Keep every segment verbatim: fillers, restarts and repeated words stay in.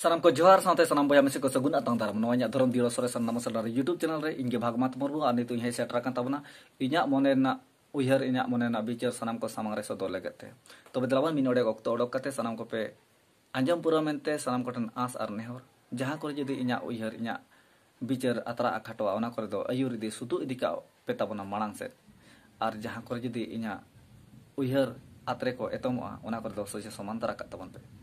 ᱥᱟᱱᱟᱢ ᱠᱚ ᱡᱚᱦᱟᱨ, ᱥᱟᱶᱛᱮ ᱥᱟᱱᱟᱢ ᱵᱚᱭᱦᱟ ᱢᱤᱥᱤ ᱠᱚ ᱥᱟᱹᱜᱩᱱ ᱟᱛᱟᱝ ᱫᱟᱨᱟᱢ᱾ ᱱᱚᱣᱟ ᱤᱧᱟᱹᱜ ᱫᱷᱚᱨᱚᱢ ᱫᱤᱲᱚ ᱥᱚᱨᱮᱥ ᱥᱟᱨᱱᱟ ᱢᱚᱥᱞᱟ ᱨᱮ YouTube ᱪᱮᱱᱮᱞ ᱨᱮ ᱤᱧ ᱜᱮ ᱵᱷᱟᱜᱽᱢᱟᱛ ᱢᱩᱨᱢᱩ, ᱟᱨ ᱱᱤᱛᱚᱜ ᱤᱧ ᱦᱮᱡ ᱥᱮᱴᱮᱨ ᱟᱠᱟᱱ ᱛᱟᱵᱚᱱᱟ ᱤᱧᱟᱹᱜ ᱢᱚᱱᱮ ᱨᱮᱱᱟᱜ ᱩᱭᱦᱟᱹᱨ, ᱤᱧᱟᱹᱜ ᱢᱚᱱᱮ ᱨᱮᱱᱟᱜ ᱵᱤᱪᱟᱹᱨ ᱥᱟᱱᱟᱢ ᱠᱚ ᱥᱟᱢᱟᱝ ᱨᱮ ᱥᱚᱫᱚᱨ ᱞᱟᱹᱜᱤᱫ ᱛᱮ᱾ ᱛᱚᱵᱮ ᱫᱮᱞᱟᱵᱚᱱ ᱢᱤᱫ ᱚᱰᱮᱠ ᱚᱠᱛᱚ ᱚᱰᱚᱠ ᱠᱟᱛᱮ ᱥᱟᱱᱟᱢ ᱠᱚᱯᱮ ᱟᱸᱡᱚᱢ ᱯᱩᱨᱟᱹᱣ ᱢᱮᱱᱛᱮ ᱥᱟᱱᱟᱢ ᱠᱚᱴᱷᱮᱱ ᱟᱸᱥ ᱟᱨ ᱱᱮᱦᱚᱨ᱾ ᱡᱟᱦᱟᱸ ᱠᱚᱨᱮ ᱡᱩᱫᱤ ᱤᱧᱟᱹᱜ ᱩᱭᱦᱟᱹᱨ, ᱤᱧᱟᱹᱜ ᱵᱤᱪᱟᱹᱨ ᱟᱛᱨᱟ ᱟᱨ ᱠᱷᱟᱴᱚᱣᱟ, ᱚᱱᱟ ᱠᱚᱨᱮ ᱫᱚ ᱟᱹᱭᱩᱨ ᱤᱫᱤ, ᱥᱩᱛᱩᱜ ᱤᱫᱤ ᱠᱟᱜ ᱯᱮ ᱛᱟᱵᱚᱱᱟ ᱢᱟᱲᱟᱝ ᱥᱮᱫ᱾ ᱟᱨ ᱡᱟᱦᱟᱸ ᱠᱚᱨᱮ ᱡᱩᱫᱤ ᱤᱧᱟᱹᱜ ᱩᱭᱦᱟᱹᱨ ᱟᱛᱨᱮ ᱠᱚ ᱮᱛᱚᱢᱚᱜᱼᱟ, ᱚᱱᱟ ᱠᱚᱨᱮ ᱫᱚ ᱥᱚᱡᱷᱮ ᱥᱚᱢᱟᱱ ᱫᱷᱟᱨᱟ ᱠᱟᱜ ᱛᱟᱵᱚᱱ ᱯᱮ᱾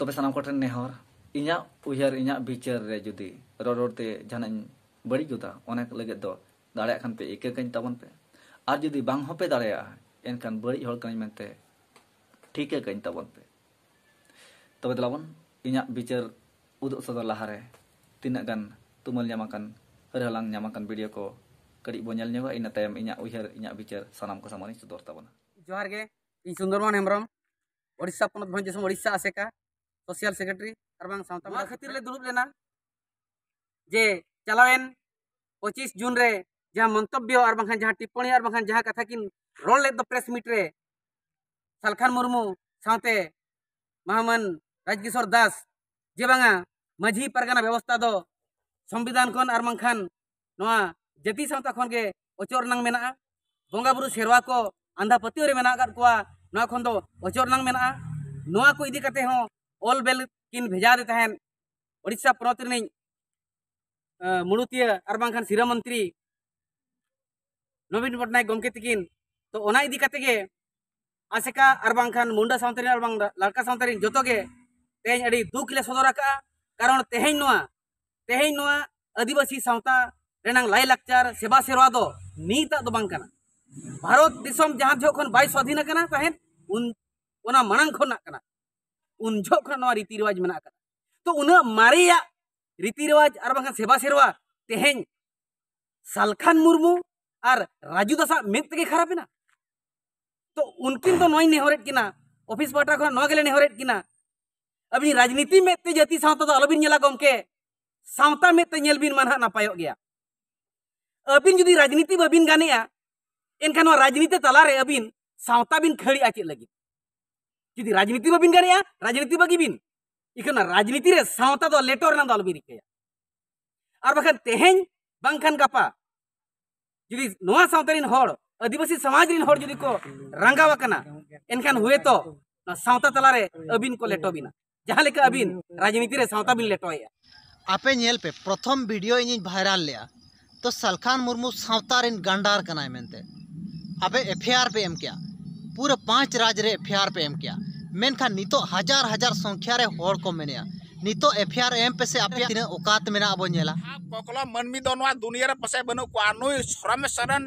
ᱛᱚᱵᱮ ᱥᱟᱱᱟᱢ ᱠᱚᱴᱷᱮᱱ ᱱᱮᱦᱚᱨ, ᱤᱧᱟᱹᱜ ᱩᱭᱦᱟᱹᱨ, ᱤᱧᱟᱹᱜ ᱵᱤᱪᱟᱹᱨ ᱨᱮ ᱡᱩᱫᱤ ᱨᱚᱲ ᱨᱚᱲ ᱛᱮ ᱡᱟᱦᱟᱱᱟᱜ ᱤᱧ ᱵᱟᱹᱲᱤᱡ ᱜᱚᱫᱟ, ᱚᱱᱟ ᱞᱟᱹᱜᱤᱫ ᱫᱚ ᱫᱟᱲᱮᱭᱟᱜ ᱠᱷᱟᱱ ᱯᱮ ᱤᱠᱟᱹ ᱠᱟᱹᱧ ᱛᱟᱵᱚᱱ ᱯᱮ᱾ ᱟᱨ ᱡᱩᱫᱤ ᱵᱟᱝ ᱦᱚᱸᱯᱮ ᱫᱟᱲᱮᱭᱟᱜᱼᱟ, ᱮᱱᱠᱷᱟᱱ ᱵᱟᱹᱲᱤᱡ ᱦᱚᱲ ᱠᱟᱹᱱᱟᱹᱧ ᱢᱮᱱᱛᱮ ᱴᱷᱤᱠᱟᱹ ᱠᱟᱹᱧ ᱛᱟᱵᱚᱱ ᱯᱮ᱾ ᱛᱚᱵᱮ ᱫᱮᱞᱟᱵᱚᱱ, ᱤᱧᱟᱹᱜ ᱵᱤᱪᱟᱹᱨ ᱩᱫᱩᱜ ᱥᱚᱫᱚᱨ ᱞᱟᱦᱟᱨᱮ ᱛᱤᱱᱟᱹᱜ ᱜᱟᱱ ᱛᱩᱢᱟᱹᱞ ᱧᱟᱢ ᱟᱠᱟᱱ, ᱦᱟᱹᱨ ᱦᱟᱞᱟᱝ ᱧᱟᱢ ᱟᱠᱟᱱ ᱵᱷᱤᱰᱤᱭᱳ ᱠᱚ ᱠᱟᱹᱴᱤᱡ ᱵᱚᱱ ᱧᱮᱞ ᱧᱚᱜᱟ, ᱤᱱᱟᱹ ᱛᱟᱭᱚᱢ ᱤᱧᱟᱹᱜ ᱩᱭᱦᱟᱹᱨ, ᱤᱧᱟᱹᱜ ᱵᱤᱪᱟᱹᱨ ᱥᱟᱱᱟᱢ ᱠᱚ ᱥᱟᱢᱟᱝ ᱤᱧ ᱥᱚᱫᱚᱨ ᱛᱟᱵᱚᱱᱟ᱾ ᱡᱚᱦᱟᱨ ᱜᱮ, ᱤᱧ ᱥᱩᱱᱫᱚᱨ ᱢᱳᱦᱚᱱ ᱦᱮᱢᱵᱨᱚᱢ, ᱳᱰᱤᱥᱟ ᱯᱚᱱᱚᱛ ᱵᱷᱚᱸᱡᱽ ᱫᱤᱥᱚᱢ ᱳᱰᱤᱥᱟ ᱟᱥᱮᱠᱟ ᱥᱳᱥᱟᱞ ᱥᱮᱠᱨᱮᱴᱟᱨᱤ ᱟᱨ ᱵᱟᱝ ᱥᱟᱶᱛᱟ ᱱᱚᱣᱟ ᱢᱚᱦᱰᱟ ᱠᱷᱟᱹᱛᱤᱨ ᱞᱮ ᱫᱩᱲᱩᱵ ᱞᱮᱱᱟ ᱡᱮ ᱪᱟᱞᱟᱣᱮᱱ ᱯᱚᱸᱪᱤᱥ ᱡᱩᱱ ᱨᱮ ᱡᱟᱦᱟᱸ ᱢᱚᱱᱛᱚᱵᱵᱚ ᱟᱨ ᱵᱟᱝᱠᱷᱟᱱ ᱡᱟᱦᱟᱸ ᱴᱤᱯᱯᱚᱬᱤ ᱟᱨ ᱵᱟᱝᱠᱷᱟᱱ ᱡᱟᱦᱟᱸ ᱠᱟᱛᱷᱟ ᱠᱤᱱ ᱨᱚᱲ ᱞᱮᱫ ᱫᱚ ᱯᱨᱮᱥ ᱢᱤᱴ ᱨᱮ, ᱥᱟᱞᱠᱷᱟᱱ ᱢᱩᱨᱢᱩ ᱥᱟᱶᱛᱮ ᱢᱚᱦᱟᱢᱟᱱ ᱨᱟᱡᱽᱠᱤᱥᱳᱨ ᱫᱟᱥ, ᱡᱮ ᱵᱟᱝᱟ ᱢᱟᱹᱡᱷᱤ ᱯᱟᱨᱜᱟᱱᱟ ᱵᱮᱵᱚᱥᱛᱷᱟ ᱫᱚ ᱥᱚᱝᱵᱤᱫᱷᱟᱱ ᱠᱷᱚᱱ ᱟᱨ ᱵᱟᱝᱠᱷᱟᱱ ᱱᱚᱣᱟ ᱡᱟᱹᱛᱤ ᱥᱟᱶᱛᱟ ᱠᱷᱚᱱ ᱜᱮ ᱚᱪᱚᱜ ᱨᱮᱱᱟᱝ ᱢᱮᱱᱟᱜᱼᱟ᱾ ᱵᱚᱸᱜᱟ ᱵᱩᱨᱩ ᱥᱮᱨᱣᱟ ᱠᱚ ᱟᱸᱫᱷᱟ ᱯᱟᱹᱛᱭᱟᱹᱣ ᱨᱮ ᱢᱮᱱᱟᱜ ᱟᱠᱟᱫ ᱠᱚᱣᱟ, ᱱᱚᱣᱟ ᱠᱷᱚᱱ ᱫᱚ ᱚᱪᱚᱜ ᱨᱮᱱᱟᱝ ᱢᱮᱱᱟᱜᱼᱟ᱾ ᱱᱚᱣᱟ ᱠᱚ ᱤᱫᱤ ᱠᱟᱛᱮ ᱦᱚᱸ ᱚᱞ ᱵᱮᱞ ᱠᱤᱱ ᱵᱷᱮᱡᱟ ᱟᱫᱮ ᱛᱟᱦᱮᱸᱫ ᱳᱰᱤᱥᱟ ᱯᱚᱱᱚᱛ ᱨᱤᱱᱤᱡ, ᱮ, ᱢᱩᱲᱩᱛᱤᱭᱟᱹ ᱟᱨ ᱵᱟᱝᱠᱷᱟᱱ ᱥᱤᱨᱟᱹ ᱢᱚᱱᱛᱨᱤ ᱱᱚᱵᱤᱱ ᱯᱚᱴᱱᱟᱭᱮᱠ ᱜᱚᱢᱠᱮ ᱛᱤᱠᱤᱱ᱾ ᱛᱚ ᱚᱱᱟ ᱤᱫᱤ ᱠᱟᱛᱮ ᱜᱮ ᱟᱥᱮᱠᱟ ᱟᱨ ᱵᱟᱝᱠᱷᱟᱱ ᱢᱩᱱᱰᱟ ᱥᱟᱶᱛᱟ ᱨᱮᱱ ᱟᱨ ᱵᱟᱝ ᱞᱟᱲᱠᱟ ᱥᱟᱶᱛᱟ ᱨᱮᱱ ᱡᱚᱛᱚ ᱜᱮ ᱛᱮᱦᱮᱧ ᱟᱹᱰᱤ ᱫᱩᱠ ᱞᱮ ᱥᱚᱫᱚᱨ ᱟᱠᱟᱫᱼᱟ᱾ ᱠᱟᱨᱚᱱ ᱛᱮᱦᱮᱧ ᱱᱚᱣᱟ, ᱛᱮᱦᱮᱧ ᱱᱚᱣᱟ ᱟᱹᱫᱤᱵᱟᱹᱥᱤ ᱥᱟᱶᱛᱟ ᱨᱮᱱᱟᱝ ᱞᱟᱭᱼᱞᱟᱠᱪᱟᱨ ᱥᱮᱵᱟ ᱥᱮᱨᱣᱟ ᱫᱚ ᱱᱤᱛᱟᱜ ᱫᱚ ᱵᱟᱝ ᱠᱟᱱᱟ᱾ ᱵᱷᱟᱨᱚᱛ ᱫᱤᱥᱚᱢ ᱡᱟᱦᱟᱸ ᱡᱚᱦᱚᱜ ᱠᱷᱚᱱ ᱵᱟᱭ ᱥᱣᱟᱫᱷᱤᱱ ᱟᱠᱟᱱᱟ ᱛᱟᱦᱮᱸᱫ, ᱩᱱ, ᱚᱱᱟ ᱢᱟᱲᱟᱝ ᱠᱷᱚᱱᱟᱜ ᱠᱟᱱᱟ᱾ ᱩᱱ ᱡᱚᱦᱚᱜ ᱠᱷᱚᱱᱟᱜ ᱱᱚᱣᱟ ᱨᱤᱛᱤ ᱨᱮᱣᱟᱡᱽ ᱢᱮᱱᱟᱜ ᱟᱠᱟᱫᱟ᱾ ᱛᱚ ᱩᱱᱟᱹᱜ ᱢᱟᱨᱮᱭᱟᱜ ᱨᱤᱛᱤ ᱨᱮᱣᱟᱡᱽ ᱟᱨ ᱵᱟᱝᱠᱷᱟᱱ ᱥᱮᱵᱟ ᱥᱮᱨᱣᱟ ᱛᱮᱦᱮᱧ ᱥᱟᱞᱠᱷᱟᱱ ᱢᱩᱨᱢᱩ ᱟᱨ ᱨᱟᱡᱩ ᱫᱟᱥᱟᱜ ᱢᱮᱫ ᱛᱮᱜᱮ ᱠᱷᱟᱨᱟᱯ ᱮᱱᱟ᱾ ᱛᱚ ᱩᱱᱠᱤᱱ ᱫᱚ ᱱᱚᱣᱟᱧ ᱱᱮᱦᱚᱨᱮᱫ ᱠᱤᱱᱟ, ᱚᱯᱷᱤᱥ ᱯᱟᱦᱴᱟ ᱠᱷᱚᱱᱟᱜ ᱱᱚᱣᱟ ᱜᱮᱞᱮ ᱱᱮᱦᱚᱨᱮᱫ ᱠᱤᱱᱟ, ᱟᱹᱵᱤᱱ ᱨᱟᱡᱽᱱᱤᱛᱤ ᱢᱮᱫ ᱛᱮ ᱡᱟᱹᱛᱤ ᱥᱟᱶᱛᱟ ᱫᱚ ᱟᱞᱚᱵᱤᱱ ᱧᱮᱞᱟ ᱜᱚᱢᱠᱮ, ᱥᱟᱶᱛᱟ ᱢᱮᱫ ᱛᱮ ᱧᱮᱞ ᱵᱤᱱ, ᱢᱟ ᱱᱟᱦᱟᱜ ᱱᱟᱯᱟᱭᱚᱜ ᱜᱮᱭᱟ᱾ ᱟᱹᱵᱤᱱ ᱡᱩᱫᱤ ᱨᱟᱡᱽᱱᱤᱛᱤ ᱵᱟᱹᱵᱤᱱ ᱜᱟᱱᱮᱜᱼᱟ, ᱮᱱᱠᱷᱟᱱ ᱱᱚᱣᱟ ᱨᱟᱡᱽᱱᱤᱛᱤ ᱛᱟᱞᱟᱨᱮ ᱟᱹᱵᱤᱱ ᱥᱟᱶᱛᱟ ᱵᱤᱱ ᱠᱷᱟᱹᱲᱮᱜᱼᱟ ᱪᱮᱫ ᱞᱟᱹᱜᱤᱫ? ᱡᱩᱫᱤ ᱨᱟᱡᱽᱱᱤᱛᱤ ᱵᱟᱹᱵᱤᱱ ᱜᱟᱱᱮᱜᱼᱟ, ᱨᱟᱡᱽᱱᱤᱛᱤ ᱵᱟᱹᱜᱤ ᱵᱤᱱ᱾ ᱤᱠᱷᱟᱹᱱ ᱨᱟᱡᱽᱱᱤᱛᱤ ᱨᱮ ᱥᱟᱶᱛᱟ ᱫᱚ ᱞᱮᱴᱚ ᱨᱮᱱᱟᱜ ᱫᱚ ᱟᱞᱚᱵᱤᱱ ᱨᱤᱠᱟᱹᱭᱟ᱾ ᱟᱨ ᱵᱟᱠᱷᱟᱱ ᱛᱮᱦᱮᱧ ᱵᱟᱝᱠᱷᱟᱱ ᱜᱟᱯᱟ ᱡᱩᱫᱤ ᱱᱚᱣᱟ ᱥᱟᱶᱛᱟ ᱨᱮᱱ ᱦᱚᱲ, ᱟᱹᱫᱤᱵᱟᱹᱥᱤ ᱥᱚᱢᱟᱡᱽ ᱨᱮᱱ ᱦᱚᱲ ᱡᱩᱫᱤ ᱠᱚ ᱨᱟᱸᱜᱟᱣ ᱟᱠᱟᱱᱟ, ᱮᱱᱠᱷᱟᱱ ᱦᱩᱭᱛᱚ ᱱᱚᱣᱟ ᱥᱟᱶᱛᱟ ᱛᱟᱞᱟᱨᱮ ᱟᱹᱵᱤᱱ ᱠᱚ ᱞᱮᱴᱚ ᱵᱤᱱᱟ, ᱡᱟᱦᱟᱸ ᱞᱮᱠᱟ ᱟᱹᱵᱤᱱ ᱨᱟᱡᱽᱱᱤᱛᱤ ᱨᱮ ᱥᱟᱶᱛᱟ ᱵᱤᱱ ᱞᱮᱴᱚᱭᱮᱫᱼᱟ᱾ ᱟᱯᱮ ᱧᱮᱞ ᱯᱮ, ᱯᱨᱚᱛᱷᱚᱢ ᱵᱷᱤᱰᱤᱭᱳ ᱤᱧᱤᱧ ᱵᱷᱟᱭᱨᱟᱞ ᱞᱮᱜᱼᱟ, ᱛᱚ ᱥᱟᱞᱠᱷᱟᱱ ᱢᱩᱨᱢᱩ ᱥᱟᱶᱛᱟ ᱨᱮᱱ ᱜᱟᱱᱰᱟᱨ ᱠᱟᱱᱟᱭ ᱢᱮᱱᱛᱮ ᱟᱯᱮ ᱮᱯᱷ ᱟᱭ ᱟᱨ ᱯᱮ ᱮᱢ ᱠᱮᱜᱼᱟ, ᱯᱩᱨᱟᱹ ᱯᱟᱸᱪ ᱨᱟᱡᱽ ᱨᱮ ᱮᱯᱷ ᱟᱭ ᱟᱨ ᱯᱮ ᱮᱢ ᱠᱮᱜᱼᱟ, ᱢᱮᱱᱠᱷᱟᱱ ᱱᱤᱛᱚᱜ ᱦᱟᱡᱟᱨ ᱦᱟᱡᱟᱨ ᱥᱚᱝᱠᱷᱭᱟ ᱨᱮ ᱦᱚᱲ ᱠᱚ ᱢᱮᱱᱮᱜᱼᱟ, ᱱᱤᱛᱚᱜ ᱮᱯᱷ ᱟᱭ ᱟᱨ ᱮᱢ ᱯᱮᱥᱮ, ᱟᱯᱮᱭᱟᱜ ᱛᱤᱱᱟᱹᱜ ᱚᱠᱟᱛ ᱢᱮᱱᱟᱜᱼᱟ ᱵᱚ ᱧᱮᱞᱟ᱾ ᱠᱚᱠᱞᱚ ᱢᱟᱹᱱᱢᱤ ᱫᱚ ᱱᱚᱣᱟ ᱫᱩᱱᱤᱭᱟᱹ ᱨᱮ ᱯᱟᱥᱮᱡ ᱵᱟᱹᱱᱩᱜ ᱠᱚᱣᱟ᱾ ᱱᱩᱭ ᱥᱚᱨᱢᱮᱥ ᱥᱚᱨᱮᱱ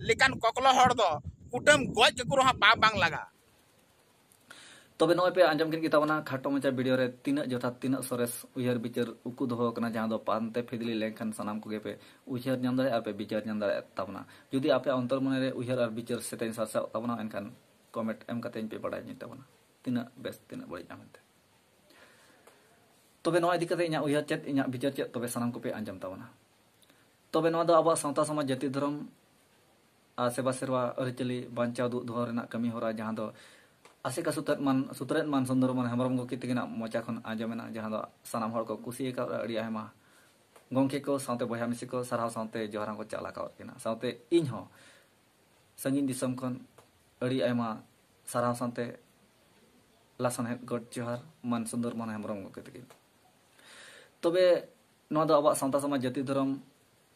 ᱞᱮᱠᱟᱱ ᱠᱚᱠᱞᱚ ᱦᱚᱲ ᱫᱚ ᱠᱩᱴᱟᱹᱢ ᱜᱚᱡ ᱠᱟᱠᱚ ᱨᱮᱦᱚᱸ ᱯᱟᱯ ᱵᱟᱝ ᱞᱟᱜᱟ᱾ ᱛᱚᱵᱮ ᱱᱚᱜᱼᱚᱭ ᱯᱮ ᱟᱸᱡᱚᱢ ᱠᱮᱫ ᱜᱮ ᱛᱟᱵᱚᱱᱟ ᱠᱷᱟᱴᱚ ᱢᱟᱪᱷᱟ ᱵᱷᱤᱰᱤᱭᱳ ᱨᱮ ᱛᱤᱱᱟᱹᱜ ᱡᱚᱛᱷᱟᱛ, ᱛᱤᱱᱟᱹᱜ ᱥᱚᱨᱮᱥ ᱩᱭᱦᱟᱹᱨ ᱵᱤᱪᱟᱹᱨ ᱩᱠᱩ ᱫᱚᱦᱚ ᱟᱠᱟᱱᱟ, ᱡᱟᱦᱟᱸ ᱫᱚ ᱯᱟᱱᱛᱮ ᱯᱷᱤᱫᱽᱞᱤ ᱞᱮᱱᱠᱷᱟᱱ ᱥᱟᱱᱟᱢ ᱠᱚᱜᱮ ᱯᱮ ᱩᱭᱦᱟᱹᱨ ᱧᱟᱢ ᱫᱟᱲᱮᱭᱟᱜᱼᱟ ᱟᱨ ᱯᱮ ᱵᱤᱪᱟᱹᱨ ᱧᱟᱢ ᱫᱟᱲᱮᱭᱟᱜ ᱛᱟᱵᱚᱱᱟ᱾ ᱡᱩᱫᱤ ᱟᱯᱮᱭᱟᱜ ᱚᱱᱛᱚᱨ ᱢᱚᱱᱮ ᱨᱮ ᱩᱭᱦᱟᱹᱨ ᱟᱨ ᱵᱤᱪᱟᱹᱨ ᱥᱮᱛᱮᱧ ᱥᱟᱨᱥᱟᱜ ᱛᱟᱵᱚᱱᱟ, ᱮᱱᱠᱷᱟᱱ ᱠᱚᱢᱮᱱᱴ ᱮᱢ ᱠᱟᱛᱮᱧ ᱯᱮ ᱵᱟᱲᱟᱭ ᱦᱚᱪᱚᱧ ᱛᱟᱵᱚᱱᱟ ᱛᱤᱱᱟᱹᱜ ᱵᱮᱥ, ᱛᱤᱱᱟᱹᱜ ᱵᱟᱹᱲᱤᱡ ᱟ ᱢᱮᱱᱛᱮ᱾ ᱛᱚᱵᱮ ᱱᱚᱣᱟ ᱤᱫᱤ ᱠᱟᱛᱮ ᱤᱧᱟᱹᱜ ᱩᱭᱦᱟᱹᱨ ᱪᱮᱫ, ᱤᱧᱟᱹᱜ ᱵᱤᱪᱟᱹᱨ ᱪᱮᱫ, ᱛᱚᱵᱮ ᱥᱟᱱᱟᱢ ᱠᱚᱯᱮ ᱟᱸᱡᱚᱢ ᱛᱟᱵᱚᱱᱟ᱾ ᱛᱚᱵᱮ ᱱᱚᱣᱟ ᱫᱚ ᱟᱵᱚᱣᱟᱜ ᱥᱟᱶᱛᱟ ᱥᱚᱢᱟᱡᱽ, ᱡᱟᱹᱛᱤ ᱫᱷᱚᱨᱚᱢ ᱟᱨ ᱥᱮᱵᱟ ᱥᱮᱨᱣᱟ ᱟᱹᱨᱤᱪᱟᱹᱞᱤ ᱵᱟᱧᱪᱟᱣ ᱫᱩᱜ ᱫᱚᱦᱚ ᱨᱮᱱᱟᱜ ᱠᱟᱹᱢᱤ ᱦᱚᱨᱟ, ᱡᱟᱦᱟᱸ ᱫᱚ ᱟᱥᱮᱠᱟ ᱥᱩᱛᱨᱮᱫ ᱢᱟᱱ, ᱥᱩᱛᱨᱮᱫ ᱢᱟᱱ ᱥᱩᱱᱫᱚᱨ ᱢᱚᱱ ᱦᱮᱢᱵᱨᱚᱢ ᱜᱚᱢᱠᱮ ᱛᱤᱠᱤᱱᱟᱜ ᱢᱚᱪᱟ ᱠᱷᱚᱱ ᱟᱸᱡᱚᱢᱮᱱᱟ, ᱡᱟᱦᱟᱸ ᱫᱚ ᱥᱟᱱᱟᱢ ᱦᱚᱲ ᱠᱚ ᱠᱩᱥᱤ ᱟᱠᱟᱫ᱾ ᱟᱹᱰᱤ ᱟᱭᱢᱟ ᱜᱚᱢᱠᱮ ᱠᱚ ᱥᱟᱶᱛᱮ ᱵᱚᱭᱦᱟ ᱢᱤᱥᱤ ᱠᱚ ᱥᱟᱨᱦᱟᱣ ᱥᱟᱶᱛᱮ ᱡᱚᱦᱟᱨ ᱦᱚᱸᱠᱚ ᱪᱟᱞ ᱟᱠᱟᱣᱟᱫ ᱠᱤᱱᱟ᱾ ᱥᱟᱶᱛᱮ ᱤᱧ ᱦᱚᱸ ᱥᱟᱺᱜᱤᱧ ᱫᱤᱥᱚᱢ ᱠᱷᱚᱱ ᱟᱹᱰᱤ ᱟᱭᱢᱟ ᱥᱟᱨᱦᱟᱣ ᱥᱟᱶᱛᱮ ᱞᱟᱥᱟᱱᱦᱮᱫ ᱜᱚᱰ ᱡᱚᱦᱟᱨ ᱢᱟᱱ ᱥᱩᱱᱫᱚᱨ ᱢᱚᱱ ᱦᱮᱢᱵᱨᱚᱢ ᱜᱚᱢᱠᱮ ᱛᱤᱠᱤᱱ᱾ ᱛᱚᱵᱮ ᱱᱚᱣᱟ ᱫᱚ ᱟᱵᱚᱣᱟᱜ ᱥᱟᱶᱛᱟ ᱥᱚᱢᱟᱡᱽ, ᱡᱟᱹᱛᱤ ᱫᱷᱚᱨᱚᱢ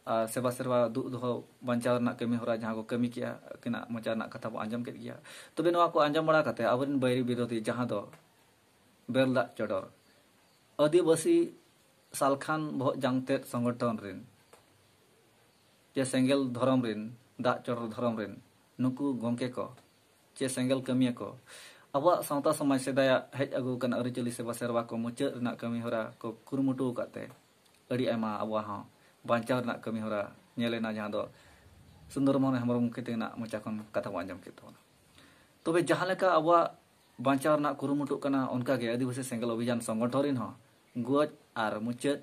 ᱟᱨ ᱥᱮᱵᱟ ᱥᱮᱨᱣᱟ ᱫᱩᱜ ᱫᱚᱦᱚ ᱵᱟᱧᱪᱟᱣ ᱨᱮᱱᱟᱜ ᱠᱟᱹᱢᱤ ᱦᱚᱨᱟ ᱡᱟᱦᱟᱸ ᱠᱚ ᱠᱟᱹᱢᱤ ᱠᱮᱜᱼᱟ, ᱟᱹᱠᱤᱱᱟᱜ ᱢᱚᱪᱟ ᱨᱮᱱᱟᱜ ᱠᱟᱛᱷᱟ ᱵᱚᱱ ᱟᱸᱡᱚᱢ ᱠᱮᱫ ᱜᱮᱭᱟ᱾ ᱛᱚᱵᱮ ᱱᱚᱣᱟ ᱠᱚ ᱟᱸᱡᱚᱢ ᱵᱟᱲᱟ ᱠᱟᱛᱮ ᱟᱵᱚᱨᱮᱱ ᱵᱟᱹᱭᱨᱤ ᱵᱤᱨᱳᱫᱷᱤ, ᱡᱟᱦᱟᱸ ᱫᱚ ᱵᱮᱨᱮᱞ ᱫᱟᱜ ᱪᱚᱰᱚᱨ, ᱟᱹᱫᱤᱵᱟᱹᱥᱤ ᱥᱟᱞᱠᱷᱟᱱ ᱵᱚᱦᱚᱜ ᱡᱟᱝᱛᱮᱫ ᱥᱚᱝᱜᱚᱴᱷᱚᱱ ᱨᱮᱱ ᱪᱮ ᱥᱮᱸᱜᱮᱞ ᱫᱷᱚᱨᱚᱢ ᱨᱮᱱ, ᱫᱟᱜ ᱪᱚᱰᱚᱨ ᱫᱷᱚᱨᱚᱢ ᱨᱮᱱ ᱱᱩᱠᱩ ᱜᱚᱢᱠᱮ ᱠᱚ ᱪᱮ ᱥᱮᱸᱜᱮᱞ ᱠᱟᱹᱢᱤᱭᱟᱹ ᱠᱚ ᱟᱵᱚᱣᱟᱜ ᱥᱟᱶᱛᱟ ᱥᱚᱢᱟᱡᱽ ᱥᱮᱫᱟᱭᱟᱜ ᱦᱮᱡ ᱟᱹᱜᱩ ᱟᱠᱟᱱ ᱟᱹᱨᱤᱪᱟᱹᱞᱤ ᱥᱮᱵᱟ ᱥᱮᱨᱣᱟ ᱠᱚ ᱢᱩᱪᱟᱹᱫ ᱨᱮᱱᱟᱜ ᱠᱟᱹᱢᱤ ᱦᱚᱨᱟ ᱠᱚ ᱠᱩᱨᱩᱢᱩᱴᱩ ᱟᱠᱟᱫ ᱛᱮ ᱟᱹᱰᱤ ᱟᱭᱢᱟ ᱟᱵᱚᱣᱟᱜ ᱦᱚᱸ ᱵᱟᱧᱪᱟᱣ ᱨᱮᱱᱟᱜ ᱠᱟᱹᱢᱤ ᱦᱚᱨᱟ ᱧᱮᱞ ᱮᱱᱟ, ᱡᱟᱦᱟᱸ ᱫᱚ ᱥᱩᱱᱫᱚᱨ ᱢᱳᱦᱚᱱ ᱦᱮᱢᱵᱨᱚᱢ ᱜᱚᱢᱠᱮ ᱛᱟᱹᱠᱤᱱᱟᱜ ᱢᱚᱪᱟ ᱠᱷᱚᱱ ᱠᱟᱛᱷᱟ ᱵᱚᱱ ᱟᱸᱡᱚᱢ ᱠᱮᱫ ᱛᱟᱵᱚᱱᱟ᱾ ᱛᱚᱵᱮ ᱡᱟᱦᱟᱸ ᱞᱮᱠᱟ ᱟᱵᱚᱣᱟᱜ ᱵᱟᱧᱪᱟᱣ ᱨᱮᱱᱟᱜ ᱠᱩᱨᱩᱢᱩᱴᱩᱜ ᱠᱟᱱᱟ, ᱚᱱᱠᱟᱜᱮ ᱟᱹᱫᱤᱵᱟᱹᱥᱤ ᱥᱮᱸᱜᱮᱞ ᱚᱵᱷᱤᱡᱟᱱ ᱥᱚᱝᱜᱚᱴᱷᱚᱱ ᱨᱮᱱ ᱦᱚᱸ ᱜᱚᱡ ᱟᱨ ᱢᱩᱪᱟᱹᱫ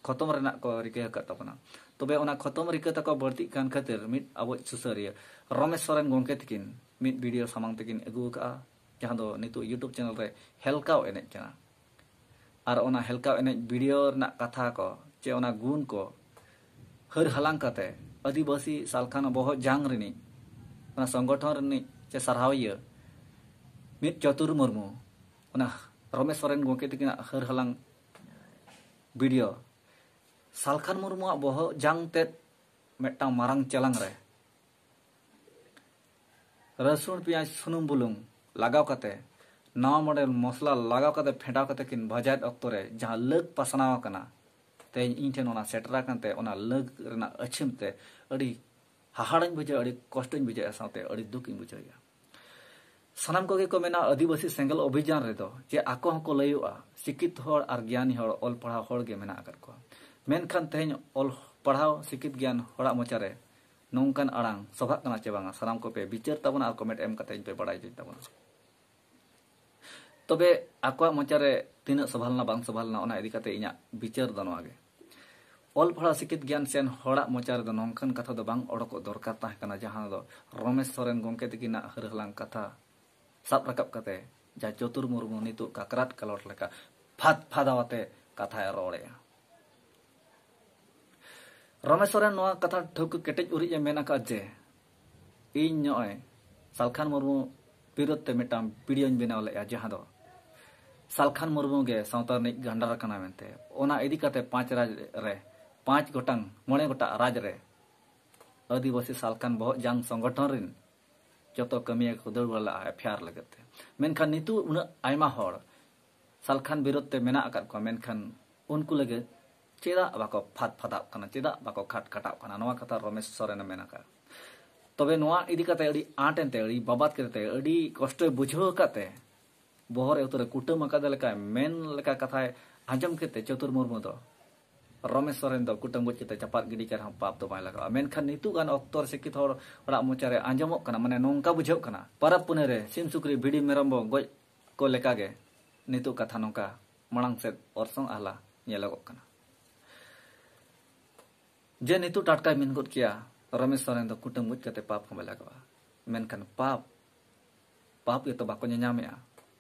ᱠᱷᱚᱛᱚᱢ ᱨᱮᱱᱟᱜ ᱠᱚ ᱨᱤᱠᱟᱹ ᱟᱠᱟᱫ ᱛᱟᱵᱚᱱᱟ᱾ ᱛᱚᱵᱮ ᱚᱱᱟ ᱠᱷᱚᱛᱚᱢ ᱨᱤᱠᱟᱹ ᱛᱟᱠᱚ ᱵᱟᱹᱲᱛᱤᱜ ᱠᱟᱱ ᱠᱷᱟᱹᱛᱤᱨ ᱢᱤᱫ ᱟᱵᱚ ᱥᱩᱥᱟᱹᱨᱤᱭᱟᱹ ᱨᱚᱢᱮᱥ ᱥᱚᱨᱮᱱ ᱜᱚᱢᱠᱮ ᱛᱟᱹᱠᱤᱱ ᱢᱤᱫ ᱵᱷᱤᱰᱤᱭᱳ ᱥᱟᱢᱟᱝ ᱛᱮᱠᱤᱱ ᱟᱹᱜᱩ ᱟᱠᱟᱫᱼᱟ, ᱡᱟᱦᱟᱸ ᱫᱚ ᱱᱤᱛᱚᱜ YouTube ᱪᱮᱱᱮᱞ ᱨᱮ ᱦᱮᱞᱠᱟᱣ ᱮᱱᱮᱡ ᱠᱟᱱᱟ᱾ ᱟᱨ ᱚᱱᱟ ᱦᱮᱞᱠᱟᱣ ᱮᱱᱮᱡ ᱵᱷᱤᱰᱤᱭᱳ ᱨᱮᱱᱟᱜ ᱠᱟᱛᱷᱟ ᱠᱚ ᱪᱮ ᱚᱱᱟ ᱜᱩᱱ ᱠᱚ ᱦᱟᱹᱨ ᱦᱟᱞᱟᱝ ᱠᱟᱛᱮ ᱟᱹᱫᱤᱵᱟᱹᱥᱤ ᱥᱟᱞᱠᱷᱟᱱ ᱵᱚᱦᱚᱜ ᱡᱟᱝ ᱨᱤᱱᱤᱡ, ᱚᱱᱟ ᱥᱚᱝᱜᱚᱴᱷᱚᱱ ᱨᱤᱱᱤᱡ ᱪᱮ ᱥᱟᱨᱦᱟᱣᱤᱭᱟᱹ ᱢᱤᱫ ᱪᱚᱛᱩᱨ ᱢᱩᱨᱢᱩ, ᱚᱱᱟ ᱨᱚᱢᱮᱥ ᱥᱚᱨᱮᱱ ᱜᱚᱢᱠᱮ ᱛᱟᱹᱠᱤᱱᱟᱜ ᱦᱟᱹᱨ ᱦᱟᱞᱟᱝ ᱵᱷᱤᱰᱤᱭᱳ ᱥᱟᱞᱠᱷᱟᱱ ᱢᱩᱨᱢᱩᱣᱟᱜ ᱵᱚᱦᱚᱜ ᱡᱟᱝ ᱛᱮᱫ ᱢᱤᱫᱴᱟᱝ ᱢᱟᱨᱟᱝ ᱪᱮᱞᱟᱝ ᱨᱮ ᱨᱟᱹᱥᱩᱱ, ᱯᱮᱸᱭᱟᱡᱽ, ᱥᱩᱱᱩᱢ, ᱵᱩᱞᱩᱝ ᱞᱟᱜᱟᱣ ᱠᱟᱛᱮ, ᱱᱟᱣᱟ ᱢᱚᱰᱮᱞ ᱢᱚᱥᱞᱟ ᱞᱟᱜᱟᱣ ᱠᱟᱛᱮ ᱯᱷᱮᱰᱟᱣ ᱠᱟᱛᱮ ᱠᱤᱱ ᱵᱷᱟᱡᱟᱭᱮᱫ ᱚᱠᱛᱚ ᱨᱮ ᱡᱟᱦᱟᱸ ᱞᱟᱹᱠ ᱯᱟᱥᱱᱟᱣ ᱟᱠᱟᱱᱟ, ᱛᱮᱦᱮᱧ ᱤᱧ ᱴᱷᱮᱱ ᱚᱱᱟ ᱥᱮᱴᱮᱨ ᱟᱠᱟᱱ ᱛᱮ ᱚᱱᱟ ᱞᱟᱹᱠ ᱨᱮᱱᱟᱜ ᱟᱹᱪᱷᱤᱢ ᱛᱮ ᱟᱹᱰᱤ ᱦᱟᱦᱟᱲᱟᱧ ᱵᱩᱡᱷᱟᱹᱣᱟ, ᱟᱹᱰᱤ ᱠᱚᱥᱴᱚᱧ ᱵᱩᱡᱷᱟᱹᱣᱟ, ᱥᱟᱶᱛᱮ ᱟᱹᱰᱤ ᱫᱩᱠ ᱤᱧ ᱵᱩᱡᱷᱟᱹᱣᱮᱫᱼᱟ᱾ ᱥᱟᱱᱟᱢ ᱠᱚᱜᱮ ᱠᱚ ᱢᱮᱱᱟ ᱟᱹᱫᱤᱵᱟᱹᱥᱤ ᱥᱮᱸᱜᱮᱞ ᱚᱵᱷᱤᱡᱟᱱ ᱨᱮᱫᱚ ᱡᱮ ᱟᱠᱚ ᱦᱚᱸᱠᱚ ᱞᱟᱹᱭᱚᱜᱼᱟ, ᱥᱤᱠᱠᱷᱤᱛ ᱦᱚᱲ ᱟᱨ ᱜᱮᱭᱟᱱᱤ ᱦᱚᱲ, ᱚᱞ ᱯᱟᱲᱦᱟᱣ ᱦᱚᱲ ᱜᱮ ᱢᱮᱱᱟᱜ ᱟᱠᱟᱫ ᱠᱚᱣᱟ᱾ ᱢᱮᱱᱠᱷᱟᱱ ᱛᱮᱦᱮᱧ ᱚᱞ ᱯᱟᱲᱦᱟᱣ ᱥᱤᱠᱠᱷᱤᱛ ᱜᱮᱭᱟᱱ ᱦᱚᱲᱟᱜ ᱢᱚᱪᱟᱨᱮ ᱱᱚᱝᱠᱟᱱ ᱟᱲᱟᱝ ᱥᱚᱵᱷᱟᱜ ᱠᱟᱱᱟ ᱪᱮ ᱵᱟᱝᱟ, ᱥᱟᱱᱟᱢ ᱠᱚᱯᱮ ᱵᱤᱪᱟᱹᱨ ᱛᱟᱵᱚᱱᱟ ᱟᱨ ᱠᱚᱢᱮᱱᱴ ᱮᱢ ᱠᱟᱛᱮ ᱤᱧ ᱯᱮ ᱵᱟᱲᱟᱭ ᱦᱚᱪᱚᱧ ᱛᱟᱵᱚᱱᱟ᱾ ᱛᱚᱵᱮ ᱟᱠᱚᱣᱟᱜ ᱢᱚᱪᱟᱨᱮ ᱛᱤᱱᱟᱹᱜ ᱥᱚᱵᱷᱟ ᱞᱮᱱᱟ ᱵᱟᱝ ᱥᱚᱵᱷᱟ ᱞᱮᱱᱟ, ᱚᱱᱟ ᱤᱫᱤ ᱠᱟᱛᱮ ᱤᱧᱟᱹᱜ ᱵᱤᱪᱟᱹᱨ ᱫᱚ ᱱᱚᱣᱟ ᱜᱮ᱾ ᱚᱞ ᱯᱟᱲᱦᱟᱣ ᱥᱤᱠᱷᱤᱛ ᱜᱮᱭᱟᱱ ᱥᱮᱱ ᱦᱚᱲᱟᱜ ᱢᱚᱪᱟ ᱨᱮᱫᱚ ᱱᱚᱝᱠᱟᱱ ᱠᱟᱛᱷᱟ ᱫᱚ ᱵᱟᱝ ᱚᱰᱚᱠᱚᱜ ᱫᱚᱨᱠᱟᱨ ᱛᱟᱦᱮᱸ ᱠᱟᱱᱟ, ᱡᱟᱦᱟᱸ ᱫᱚ ᱨᱚᱢᱮᱥ ᱥᱚᱨᱮᱱ ᱜᱚᱢᱠᱮ ᱛᱟᱹᱠᱤᱱᱟᱜ ᱦᱟᱹᱨ ᱦᱟᱞᱟᱝ ᱠᱟᱛᱷᱟ ᱥᱟᱵ ᱨᱟᱠᱟᱵ ᱠᱟᱛᱮ ᱡᱟᱦᱟᱸ ᱪᱚᱛᱩᱨ ᱢᱩᱨᱢᱩ ᱱᱤᱛᱚᱜ ᱠᱟᱠᱨᱟᱴ ᱠᱟᱞᱚᱴ ᱞᱮᱠᱟ ᱯᱷᱟᱫ ᱯᱷᱟᱫᱟᱣ ᱟᱛᱮ ᱠᱟᱛᱷᱟᱭ ᱨᱚᱲᱮᱜᱼᱟ᱾ ᱨᱚᱢᱮᱥ ᱥᱚᱨᱮᱱ ᱱᱚᱣᱟ ᱠᱟᱛᱷᱟ ᱴᱷᱟᱹᱣᱠᱟᱹ ᱠᱮᱴᱮᱡ ᱩᱨᱤᱡ ᱮ ᱢᱮᱱ ᱟᱠᱟᱫ ᱡᱮ, ᱤᱧ ᱱᱚᱜᱼᱚᱭ ᱥᱟᱞᱠᱷᱟᱱ ᱢᱩᱨᱢᱩ ᱵᱤᱨᱩᱫᱷ ᱛᱮ ᱢᱤᱫᱴᱟᱝ ᱵᱷᱤᱰᱤᱭᱳᱧ ᱵᱮᱱᱟᱣ ᱞᱮᱫᱼᱟ, ᱡᱟᱦᱟᱸ ᱫᱚ ᱥᱟᱞᱠᱷᱟᱱ ᱢᱩᱨᱢᱩ ᱜᱮ ᱥᱟᱶᱛᱟ ᱨᱤᱱᱤᱡ ᱜᱟᱱᱰᱟᱨ ᱠᱟᱱᱟᱭ ᱢᱮᱱᱛᱮ᱾ ᱚᱱᱟ ᱤᱫᱤ ᱠᱟᱛᱮ ᱯᱟᱸᱪ ᱨᱟᱡᱽ ᱨᱮ, ᱯᱟᱸᱪ ᱜᱚᱴᱟᱝ, ᱢᱚᱬᱮ ᱜᱚᱴᱟᱝ ᱨᱟᱡᱽ ᱨᱮ ᱟᱹᱫᱤᱵᱟᱹᱥᱤ ᱥᱟᱞᱠᱷᱟᱱ ᱵᱚᱦᱚᱜ ᱡᱟᱝ ᱥᱚᱝᱜᱚᱴᱷᱚᱱ ᱨᱤᱱ ᱡᱚᱛᱚ ᱠᱟᱹᱢᱤᱭᱟᱹ ᱠᱚ ᱫᱟᱹᱲ ᱵᱟᱲᱟ ᱞᱟᱜᱼᱟ ᱮᱯᱷ ᱟᱭ ᱟᱨ ᱞᱟᱹᱜᱤᱫ ᱛᱮ᱾ ᱢᱮᱱᱠᱷᱟᱱ ᱱᱤᱛᱚᱜ ᱩᱱᱟᱹᱜ ᱟᱭᱢᱟ ᱦᱚᱲ ᱥᱟᱞᱠᱷᱟᱱ ᱵᱤᱨᱳᱫᱷ ᱛᱮ ᱢᱮᱱᱟᱜ ᱟᱠᱟᱫ ᱠᱚᱣᱟ, ᱢᱮᱱᱠᱷᱟᱱ ᱩᱱᱠᱩ ᱞᱟᱹᱜᱤᱫ ᱪᱮᱫᱟᱜ ᱵᱟᱠᱚ ᱯᱷᱟᱫ ᱯᱷᱟᱫᱟᱜ ᱠᱟᱱᱟ, ᱪᱮᱫᱟᱜ ᱵᱟᱠᱚ ᱠᱷᱟᱴ ᱠᱷᱟᱴᱟᱜ ᱠᱟᱱᱟ? ᱱᱚᱣᱟ ᱠᱟᱛᱷᱟ ᱨᱚᱢᱮᱥ ᱥᱚᱨᱮᱱᱮ ᱢᱮᱱ ᱟᱠᱟᱫ᱾ ᱛᱚᱵᱮ ᱱᱚᱣᱟ ᱤᱫᱤ ᱠᱟᱛᱮ ᱟᱹᱰᱤ ᱟᱸᱴ ᱮᱱᱛᱮ, ᱟᱹᱰᱤ ᱵᱟᱵᱟᱫ ᱠᱮᱫ ᱛᱮ, ᱟᱹᱰᱤ ᱠᱚᱥᱴᱚᱭ ᱵᱩᱡᱷᱟᱹᱣ ᱟᱠᱟᱫ ᱛᱮ, ᱵᱚᱦᱚᱜ ᱨᱮ ᱩᱛᱟᱹᱨᱮ ᱠᱩᱴᱟᱹᱢ ᱟᱠᱟᱫ ᱞᱮᱠᱟᱭ ᱢᱮᱱ ᱞᱮᱠᱟ ᱠᱟᱛᱷᱟᱭ ᱟᱸᱡᱚᱢ ᱠᱮᱫ ᱛᱮ ᱪᱚᱛᱩᱨ ᱢᱩᱨᱢᱩ ᱫᱚ ᱨᱚᱢᱮᱥ ᱥᱚᱨᱮᱱ ᱫᱚ ᱠᱩᱴᱟᱹᱢ ᱜᱚᱡ ᱠᱟᱛᱮ ᱪᱟᱯᱟᱫ ᱜᱤᱰᱤ ᱠᱟᱜ ᱨᱮᱦᱚᱸ ᱯᱟᱯ ᱫᱚ ᱵᱟᱭ ᱞᱟᱜᱟᱜᱼᱟ᱾ ᱢᱮᱱᱠᱷᱟᱱ ᱱᱤᱛᱚᱜ ᱜᱟᱱ ᱚᱠᱛᱚ ᱨᱮ ᱥᱤᱠᱠᱷᱤᱛ ᱦᱚᱲ, ᱦᱚᱲᱟᱜ ᱢᱚᱪᱟ ᱨᱮ ᱟᱸᱡᱚᱢᱚᱜ ᱠᱟᱱᱟ, ᱢᱟᱱᱮ ᱱᱚᱝᱠᱟ ᱵᱩᱡᱷᱟᱹᱜ ᱠᱟᱱᱟ, ᱯᱚᱨᱚᱵᱽ ᱯᱩᱱᱟᱹᱭ ᱨᱮ ᱥᱤᱢ ᱥᱩᱠᱨᱤ ᱵᱷᱤᱰᱤ ᱢᱮᱨᱚᱢ ᱵᱚ ᱜᱚᱡ ᱠᱚ ᱞᱮᱠᱟᱜᱮ ᱱᱤᱛᱚᱜ ᱠᱟᱛᱷᱟ ᱱᱚᱝᱠᱟ ᱢᱟᱲᱟᱝ ᱥᱮᱫ ᱚᱨᱥᱚᱝ ᱟᱦᱞᱟ ᱧᱮᱞᱚᱜᱚᱜ ᱠᱟᱱᱟ᱾ ᱡᱮ ᱱᱤᱛᱚᱜ ᱴᱟᱴᱠᱟᱭ ᱢᱮᱱ ᱜᱚᱫ ᱠᱮᱭᱟ, ᱨᱚᱢᱮᱥ ᱥᱚᱨᱮᱱ ᱫᱚ ᱠᱩᱴᱟᱹᱢ ᱜᱚᱡ ᱠᱟᱛᱮ ᱯᱟᱯ ᱦᱚᱸ ᱵᱟᱭ ᱞᱟᱜᱟᱜᱼᱟ᱾ ᱢᱮᱱᱠᱷᱟᱱ ᱯᱟᱯ, ᱯᱟᱯ ᱜᱮᱛᱚ ᱵᱟᱠᱚ ᱧᱮᱧᱟᱢᱮᱜᱼᱟ᱾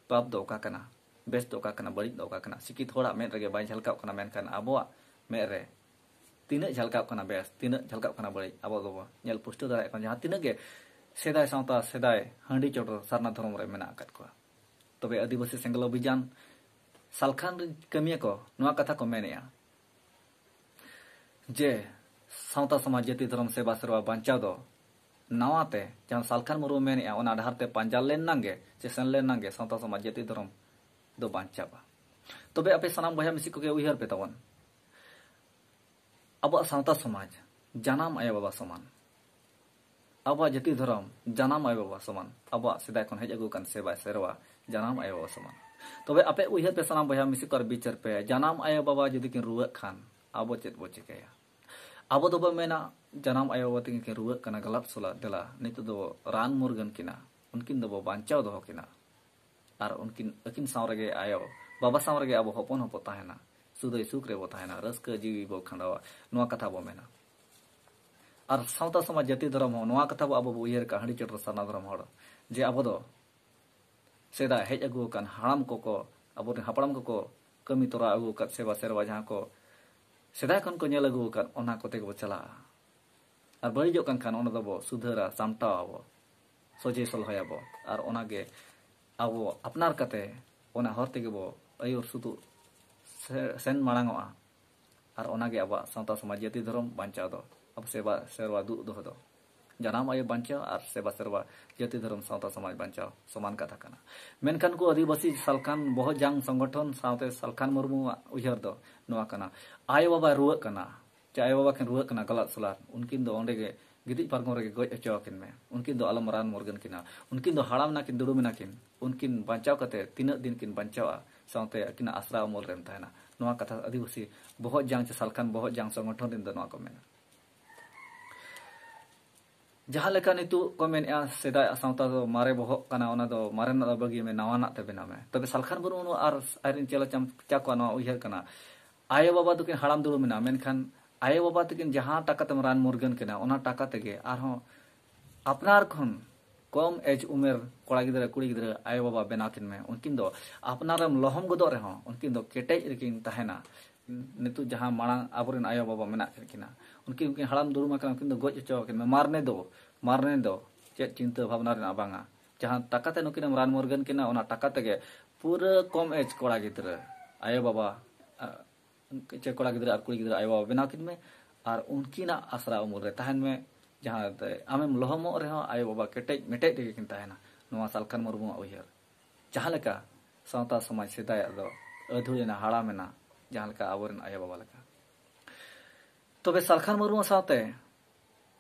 ᱯᱟᱯ ᱫᱚ ᱚᱠᱟ ᱠᱟᱱᱟ? ᱵᱮᱥ ᱫᱚ ᱚᱠᱟ ᱠᱟᱱᱟ, ᱵᱟᱹᱲᱤᱡ ᱫᱚ ᱚᱠᱟ ᱠᱟᱱᱟ, ᱥᱤᱠᱠᱷᱤᱛ ᱦᱚᱲᱟᱜ ᱢᱮᱫ ᱨᱮᱜᱮ ᱵᱟᱭ ᱡᱷᱟᱞᱠᱟᱜ ᱠᱟᱱᱟ, ᱢᱮᱱᱠᱷᱟᱱ ᱟᱵᱚᱣᱟᱜ ᱢᱮᱫ ᱨᱮ ᱛᱤᱱᱟᱹᱜ ᱡᱷᱟᱞᱠᱟᱜ ᱠᱟᱱᱟ ᱵᱮᱥ, ᱛᱤᱱᱟᱹᱜ ᱡᱷᱟᱞᱠᱟᱜ ᱠᱟᱱᱟ ᱵᱟᱹᱲᱤᱡ, ᱟᱵᱚ ᱫᱚᱵᱚ ᱧᱮᱞ ᱯᱩᱥᱴᱟᱹᱣ ᱫᱟᱲᱮᱭᱟᱜ ᱠᱟᱱᱟ᱾ ᱡᱟᱦᱟᱸ ᱛᱤᱱᱟᱹᱜ ᱜᱮ ᱥᱮᱫᱟᱭ ᱥᱟᱶᱛᱟ, ᱥᱮᱫᱟᱭ ᱦᱟᱺᱰᱤ ᱪᱚᱰᱚᱨ ᱥᱟᱨᱱᱟ ᱫᱷᱚᱨᱚᱢ ᱨᱮ ᱢᱮᱱᱟᱜ ᱟᱠᱟᱫ ᱠᱚᱣᱟ, ᱛᱚᱵᱮ ᱟᱹᱫᱤᱵᱟᱹᱥᱤ ᱥᱮᱸᱜᱮᱞ ᱚᱵᱷᱤᱡᱟᱱ ᱥᱟᱞᱠᱷᱟᱱ ᱨᱮᱱ ᱠᱟᱹᱢᱤᱭᱟᱹ ᱠᱚ ᱱᱚᱣᱟ ᱠᱟᱛᱷᱟ ᱠᱚ ᱢᱮᱱᱮᱜᱼᱟ ᱡᱮ ᱥᱟᱶᱛᱟ ᱥᱚᱢᱟᱡᱽ ᱡᱟᱹᱛᱤ ᱫᱷᱚᱨᱚᱢ ᱥᱮᱵᱟ ᱥᱮᱨᱣᱟ ᱵᱟᱧᱪᱟᱣ ᱫᱚ ᱱᱟᱣᱟ ᱛᱮ ᱡᱟᱦᱟᱸ ᱥᱟᱞᱠᱷᱟᱱ ᱢᱩᱨᱢᱩ ᱢᱮᱱᱮᱜᱼᱟ, ᱚᱱᱟ ᱰᱟᱦᱟᱨ ᱛᱮ ᱯᱟᱸᱡᱟ ᱞᱮᱱ ᱱᱟᱝ ᱜᱮ ᱥᱮ ᱥᱮᱱ ᱞᱮᱱ ᱱᱟᱝ ᱜᱮ ᱥᱟᱶᱛᱟ ᱥᱚᱢᱟᱡᱽ ᱡᱟᱹᱛᱤ ᱫᱷᱚᱨᱚᱢ ᱫᱚ ᱵᱟᱧᱪᱟᱜᱼᱟ᱾ ᱛᱚᱵᱮ ᱟᱯᱮ ᱥᱟᱱᱟᱢ ᱵᱚᱭᱦᱟ ᱢᱤᱥᱤ ᱠᱚᱜᱮ ᱩᱭᱦᱟᱹᱨ ᱯᱮ ᱛᱟᱵᱚᱱ, ᱟᱵᱚᱣᱟᱜ ᱥᱟᱶᱛᱟ ᱥᱚᱢᱟᱡᱽ ᱡᱟᱱᱟᱢ ᱟᱭᱳ ᱵᱟᱵᱟ ᱥᱚᱢᱟᱱ, ᱟᱵᱚᱣᱟᱜ ᱡᱟᱹᱛᱤ ᱫᱷᱚᱨᱚᱢ ᱡᱟᱱᱟᱢ ᱟᱭᱳ ᱵᱟᱵᱟ ᱥᱚᱢᱟᱱ, ᱟᱵᱚᱣᱟᱜ ᱥᱮᱫᱟᱭ ᱠᱷᱚᱱ ᱦᱮᱡ ᱟᱹᱜᱩ ᱟᱠᱟᱱ ᱥᱮᱵᱟ ᱥᱮᱨᱣᱟ ᱡᱟᱱᱟᱢ ᱟᱭᱳ ᱵᱟᱵᱟ ᱥᱚᱢᱟᱱ᱾ ᱛᱚᱵᱮ ᱟᱯᱮ ᱩᱭᱦᱟᱹᱨ ᱯᱮ ᱥᱟᱱᱟᱢ ᱵᱚᱭᱦᱟ ᱢᱤᱥᱤ ᱠᱚ ᱟᱨ ᱵᱤᱪᱟᱹᱨ ᱯᱮ, ᱡᱟᱱᱟᱢ ᱟᱭᱳ ᱵᱟᱵᱟ ᱡᱩᱫᱤ ᱠᱤᱱ ᱨᱩᱣᱟᱹᱜ ᱠᱷᱟᱱ ᱟᱵᱚ ᱪᱮᱫ ᱵᱚ ᱪᱤᱠᱟᱹᱭᱟ? ᱟᱵᱚ ᱫᱚᱵᱚ ᱢᱮᱱᱟ, ᱡᱟᱱᱟᱢ ᱟᱭᱳ ᱵᱟᱵᱟ ᱛᱟᱹᱠᱤᱱ ᱠᱤᱱ ᱨᱩᱣᱟᱹᱜ ᱠᱟᱱᱟ, ᱜᱟᱞᱟᱛ ᱥᱚᱞᱟᱛ, ᱫᱮᱞᱟ ᱱᱤᱛᱚᱜ ᱫᱚ ᱨᱟᱱ ᱢᱩᱨᱜᱟᱹᱱ ᱠᱤᱱᱟ, ᱩᱱᱠᱤᱱ ᱫᱚᱵᱚ ᱵᱟᱧᱪᱟᱣ ᱫᱚᱦᱚ ᱠᱤᱱᱟ᱾ ᱟᱨ ᱩᱱᱠᱤᱱ, ᱟᱹᱠᱤᱱ ᱥᱟᱶ ᱨᱮᱜᱮ ᱟᱭᱳ ᱵᱟᱵᱟ ᱥᱟᱶ ᱨᱮᱜᱮ ᱟᱵᱚ ᱦᱚᱯᱚᱱ ᱦᱚᱸᱵᱚ ᱛᱟᱦᱮᱱᱟ, ᱥᱩᱫᱟᱹᱭ ᱥᱩᱠ ᱨᱮᱵᱚ ᱛᱟᱦᱮᱱᱟ, ᱨᱟᱹᱥᱠᱟᱹ ᱡᱤᱣᱤ ᱵᱚ ᱠᱷᱟᱸᱰᱟᱣᱟ, ᱱᱚᱣᱟ ᱠᱟᱛᱷᱟ ᱵᱚ ᱢᱮᱱᱟ᱾ ᱟᱨ ᱥᱟᱶᱛᱟ ᱥᱚᱢᱟᱡᱽ ᱡᱟᱹᱛᱤ ᱫᱷᱚᱨᱚᱢ ᱦᱚᱸ ᱱᱚᱣᱟ ᱠᱟᱛᱷᱟ ᱵᱚ ᱟᱵᱚ ᱵᱚ ᱩᱭᱦᱟᱹᱨ ᱠᱟᱜᱼᱟ, ᱦᱟᱺᱰᱤ ᱪᱚᱰᱚᱨ ᱥᱟᱨᱱᱟ ᱫᱷᱚᱨᱚᱢ ᱦᱚᱲ, ᱡᱮ ᱟᱵᱚ ᱫᱚ ᱥᱮᱫᱟᱭ ᱦᱮᱡ ᱟᱹᱜᱩ ᱟᱠᱟᱱ ᱦᱟᱲᱟᱢ ᱠᱚᱠᱚ, ᱟᱵᱚᱨᱮᱱ ᱦᱟᱯᱲᱟᱢ ᱠᱚᱠᱚ ᱠᱟᱹᱢᱤ ᱛᱚᱨᱟ ᱟᱹᱜᱩ ᱟᱠᱟᱫ ᱥᱮᱵᱟ ᱥᱮᱨᱣᱟ, ᱡᱟᱦᱟᱸ ᱠᱚ ᱥᱮᱫᱟᱭ ᱠᱷᱚᱱ ᱠᱚ ᱧᱮᱞ ᱟᱹᱜᱩ ᱟᱠᱟᱫ, ᱚᱱᱟ ᱠᱚᱛᱮ ᱜᱮᱵᱚ ᱪᱟᱞᱟᱜᱼᱟ᱾ ᱟᱨ ᱵᱟᱹᱲᱤᱡᱚᱜ ᱠᱟᱱ ᱠᱷᱟᱱ ᱚᱱᱟ ᱫᱚᱵᱚ ᱥᱩᱫᱷᱟᱹᱨᱟ, ᱥᱟᱢᱴᱟᱣ ᱟᱵᱚ, ᱥᱚᱡᱷᱮ ᱥᱚᱞᱦᱚᱭᱟᱵᱚ᱾ ᱟᱨ ᱚᱱᱟᱜᱮ ᱟᱵᱚ ᱟᱯᱱᱟᱨ ᱠᱟᱛᱮ ᱚᱱᱟ ᱦᱚᱨ ᱛᱮᱜᱮ ᱵᱚ ᱟᱹᱭᱩᱨ ᱥᱩᱛᱩᱜ ᱥᱮ-, ᱥᱮᱱ ᱢᱟᱲᱟᱝᱚᱜᱼᱟ᱾ ᱟᱨ ᱚᱱᱟᱜᱮ ᱟᱵᱚᱣᱟᱜ ᱥᱟᱶᱛᱟ ᱥᱚᱢᱟᱡᱽ ᱡᱟᱹᱛᱤ ᱫᱷᱚᱨᱚᱢ ᱵᱟᱧᱪᱟᱣ ᱫᱚ, ᱟᱵᱚ ᱥᱮᱵᱟ ᱥᱮᱨᱣᱟ ᱫᱩᱜ ᱫᱚᱦᱚ ᱫᱚ᱾ ᱡᱟᱱᱟᱢ ᱟᱭᱳ ᱵᱟᱧᱪᱟᱣ ᱟᱨ ᱥᱮᱵᱟ ᱥᱮᱨᱣᱟ ᱡᱟᱹᱛᱤ ᱫᱷᱚᱨᱚᱢ ᱥᱟᱶᱛᱟ ᱥᱚᱢᱟᱡᱽ ᱵᱟᱧᱪᱟᱣ ᱥᱚᱢᱟᱱ ᱠᱟᱛᱷᱟ ᱠᱟᱱᱟ᱾ ᱢᱮᱱᱠᱷᱟᱱ ᱠᱚ ᱟᱹᱫᱤᱵᱟᱹᱥᱤ ᱥᱟᱞᱠᱷᱟᱱ ᱵᱚᱦᱚᱜ ᱡᱟᱝ ᱥᱚᱝᱜᱚᱴᱷᱚᱱ ᱥᱟᱶᱛᱮ ᱥᱟᱞᱠᱷᱟᱱ ᱢᱩᱨᱢᱩᱣᱟᱜ ᱩᱭᱦᱟᱹᱨ ᱫᱚ ᱱᱚᱣᱟ ᱠᱟᱱᱟ, ᱟᱭᱳ ᱵᱟᱵᱟᱭ ᱨᱩᱣᱟᱹᱜ ᱠᱟᱱᱟ, ᱪᱮ ᱟᱭᱳ ᱵᱟᱵᱟ ᱠᱤᱱ ᱨᱩᱣᱟᱹᱜ ᱠᱟᱱᱟ ᱜᱟᱞᱟᱛ ᱥᱚᱞᱟᱛ, ᱩᱱᱠᱤᱱ ᱫᱚ ᱚᱸᱰᱮ ᱜᱮ ᱜᱤᱛᱤᱡ ᱯᱟᱨᱠᱚᱢ ᱨᱮᱜᱮ ᱜᱚᱡ ᱦᱚᱪᱚ ᱟᱹᱠᱤᱱ ᱢᱮ᱾ ᱩᱱᱠᱤᱱ ᱫᱚ ᱟᱞᱚᱢ ᱨᱟᱱ ᱢᱩᱨᱜᱟᱹᱱ ᱠᱤᱱᱟ᱾ ᱩᱱᱠᱤᱱ ᱫᱚ ᱦᱟᱲᱟᱢ ᱱᱟᱠᱤᱱ, ᱫᱩᱲᱩᱵ ᱮᱱᱟᱠᱤᱱ, ᱩᱱᱠᱤᱱ ᱵᱟᱧᱪᱟᱣ ᱠᱟᱛᱮ ᱛᱤᱱᱟᱹᱜ ᱫᱤᱱ ᱠᱤᱱ ᱵᱟᱧᱪᱟᱣᱟ, ᱥᱟᱶᱛᱮ ᱟᱹᱠᱤᱱᱟᱜ ᱟᱥᱨᱟ ᱩᱢᱩᱞ ᱨᱮᱢ ᱛᱟᱦᱮᱱᱟ᱾ ᱱᱚᱣᱟ ᱠᱟᱛᱷᱟ ᱟᱹᱫᱤᱵᱟᱹᱥᱤ ᱵᱚᱦᱚᱜ ᱡᱟᱝ ᱪᱮ ᱥᱟᱞᱠᱷᱟᱱ ᱵᱚᱦᱚᱜ ᱡᱟᱝ ᱥᱚᱝᱜᱚᱴᱷᱚᱱ ᱨᱮᱱ ᱫᱚ ᱱᱚᱣᱟ ᱠᱚ ᱢᱮᱱᱟ᱾ ᱡᱟᱦᱟᱸ ᱞᱮᱠᱟ ᱱᱤᱛᱚᱜ ᱠᱚ ᱢᱮᱱᱮᱜᱼᱟ, ᱥᱮᱫᱟᱭᱟᱜ ᱥᱟᱶᱛᱟ ᱫᱚ ᱢᱟᱨᱮ ᱵᱚᱦᱚᱜ ᱠᱟᱱᱟ, ᱚᱱᱟ ᱫᱚ ᱢᱟᱨᱮᱱᱟᱜ ᱫᱚ ᱵᱟᱹᱜᱤ ᱢᱮ, ᱱᱟᱣᱟᱱᱟᱜ ᱛᱮ ᱵᱮᱱᱟᱣ ᱢᱮ᱾ ᱛᱚᱵᱮ ᱥᱟᱞᱠᱷᱟᱱ ᱢᱩᱨᱢᱩ ᱟᱨ ᱟᱡᱨᱮᱱ ᱪᱮᱞᱟ ᱪᱟᱢᱪᱟ ᱠᱚᱣᱟᱜ ᱱᱚᱣᱟ ᱩᱭᱦᱟᱹᱨ ᱠᱟᱱᱟ, ᱟᱭᱳ ᱵᱟᱵᱟ ᱫᱚᱠᱤᱱ ᱦᱟᱲᱟᱢ ᱫᱩᱲᱩᱵ ᱮᱱᱟ, ᱢᱮᱱᱠᱷᱟᱱ ᱟᱭᱳ ᱵᱟᱵᱟ ᱛᱟᱹᱠᱤᱱ ᱡᱟᱦᱟᱸ ᱴᱟᱠᱟ ᱛᱮᱢ ᱨᱟᱱ ᱢᱩᱨᱜᱟᱹᱱ ᱠᱤᱱᱟ, ᱚᱱᱟ ᱴᱟᱠᱟ ᱛᱮᱜᱮ ᱟᱨᱦᱚᱸ ᱟᱯᱱᱟᱨ ᱠᱷᱚᱱ ᱠᱚᱢ ᱮᱡᱽ ᱩᱢᱮᱨ ᱠᱚᱲᱟ ᱜᱤᱫᱽᱨᱟᱹ, ᱠᱩᱲᱤ ᱜᱤᱫᱽᱨᱟᱹ ᱟᱭᱳᱼᱵᱟᱵᱟ ᱵᱮᱱᱟᱣ ᱠᱤᱱ ᱢᱮ᱾ ᱩᱱᱠᱤᱱ ᱫᱚ ᱟᱯᱱᱟᱨᱮᱢ ᱞᱚᱦᱚᱢ ᱜᱚᱫᱚᱜ ᱨᱮᱦᱚᱸ, ᱩᱱᱠᱤᱱ ᱫᱚ ᱠᱮᱴᱮᱡ ᱨᱮᱠᱤᱱ ᱛᱟᱦᱮᱱᱟ᱾ ᱱᱤᱛᱚᱜ ᱡᱟᱦᱟᱸ ᱢᱟᱲᱟᱝ ᱟᱵᱚᱨᱮᱱ ᱟᱭᱳᱼᱵᱟᱵᱟ ᱢᱮᱱᱟᱜ ᱠᱤᱱ ᱠᱤᱱᱟ, ᱩᱱᱠᱤᱱ, ᱩᱱᱠᱤᱱ ᱦᱟᱲᱟᱢ ᱫᱩᱲᱩᱢ ᱟᱠᱟᱱᱟ, ᱩᱱᱠᱤᱱ ᱫᱚ ᱜᱚᱡ ᱦᱚᱪᱚ ᱟᱹᱠᱤᱱ ᱢᱮ᱾ ᱢᱟᱨᱱᱮ ᱫᱚ, ᱢᱟᱨᱱᱮ ᱫᱚ ᱪᱮᱫ ᱪᱤᱱᱛᱟᱹ ᱵᱷᱟᱵᱽᱱᱟ ᱨᱮᱱᱟᱜ ᱵᱟᱝᱟ? ᱡᱟᱦᱟᱸ ᱴᱟᱠᱟ ᱛᱮ ᱱᱩᱠᱤᱱᱮᱢ ᱨᱟᱱ ᱢᱩᱨᱜᱟᱹᱱ ᱠᱤᱱᱟ, ᱚᱱᱟ ᱴᱟᱠᱟ ᱛᱮᱜᱮ ᱯᱩᱨᱟᱹ ᱠᱚᱢ ᱮᱡᱽ ᱠᱚᱲᱟ ᱜᱤᱫᱽᱨᱟᱹ ᱟᱭᱳᱼᱵᱟᱵᱟ, ᱟ, ᱪᱮ ᱠᱚᱲᱟ ᱜᱤᱫᱽᱨᱟᱹ ᱟᱨ ᱠᱩᱲᱤ ᱜᱤᱫᱽᱨᱟᱹ ᱟᱭᱳᱼᱵᱟᱵᱟ ᱵᱮᱱᱟᱣ ᱠᱤᱱ ᱢᱮ᱾ ᱟᱨ ᱩᱱᱠᱤᱱᱟᱜ ᱟᱥᱨᱟ ᱩᱢᱩᱞ ᱨᱮ ᱛᱟᱦᱮᱱ ᱢᱮ, ᱡᱟᱦᱟᱸ ᱛᱮ ᱟᱢᱮᱢ ᱞᱚᱦᱚᱢᱚᱜ ᱨᱮᱦᱚᱸ ᱟᱭᱳᱼᱵᱟᱵᱟ ᱠᱮᱴᱮᱡ ᱢᱮᱴᱮᱡ ᱨᱮᱜᱮ ᱠᱤᱱ ᱛᱟᱦᱮᱱᱟ᱾ ᱱᱚᱣᱟ ᱥᱟᱞᱠᱷᱟᱱ ᱢᱩᱨᱢᱩᱣᱟᱜ ᱩᱭᱦᱟᱹᱨ᱾ ᱡᱟᱦᱟᱸ ᱞᱮᱠᱟ ᱥᱟᱶᱛᱟ ᱥᱚᱢᱟᱡᱽ ᱥᱮᱫᱟᱭᱟᱜ ᱫᱚ ᱟᱹᱫᱷᱩᱲ ᱮᱱᱟ, ᱦᱟᱲᱟᱢ ᱮᱱᱟ, ᱡᱟᱦᱟᱸ ᱞᱮᱠᱟ ᱟᱵᱚᱨᱮᱱ ᱟᱭᱳᱼᱵᱟᱵᱟ ᱞᱮᱠᱟ᱾ ᱛᱚᱵᱮ ᱥᱟᱞᱠᱷᱟᱱ ᱢᱩᱨᱢᱩ ᱥᱟᱶᱛᱮ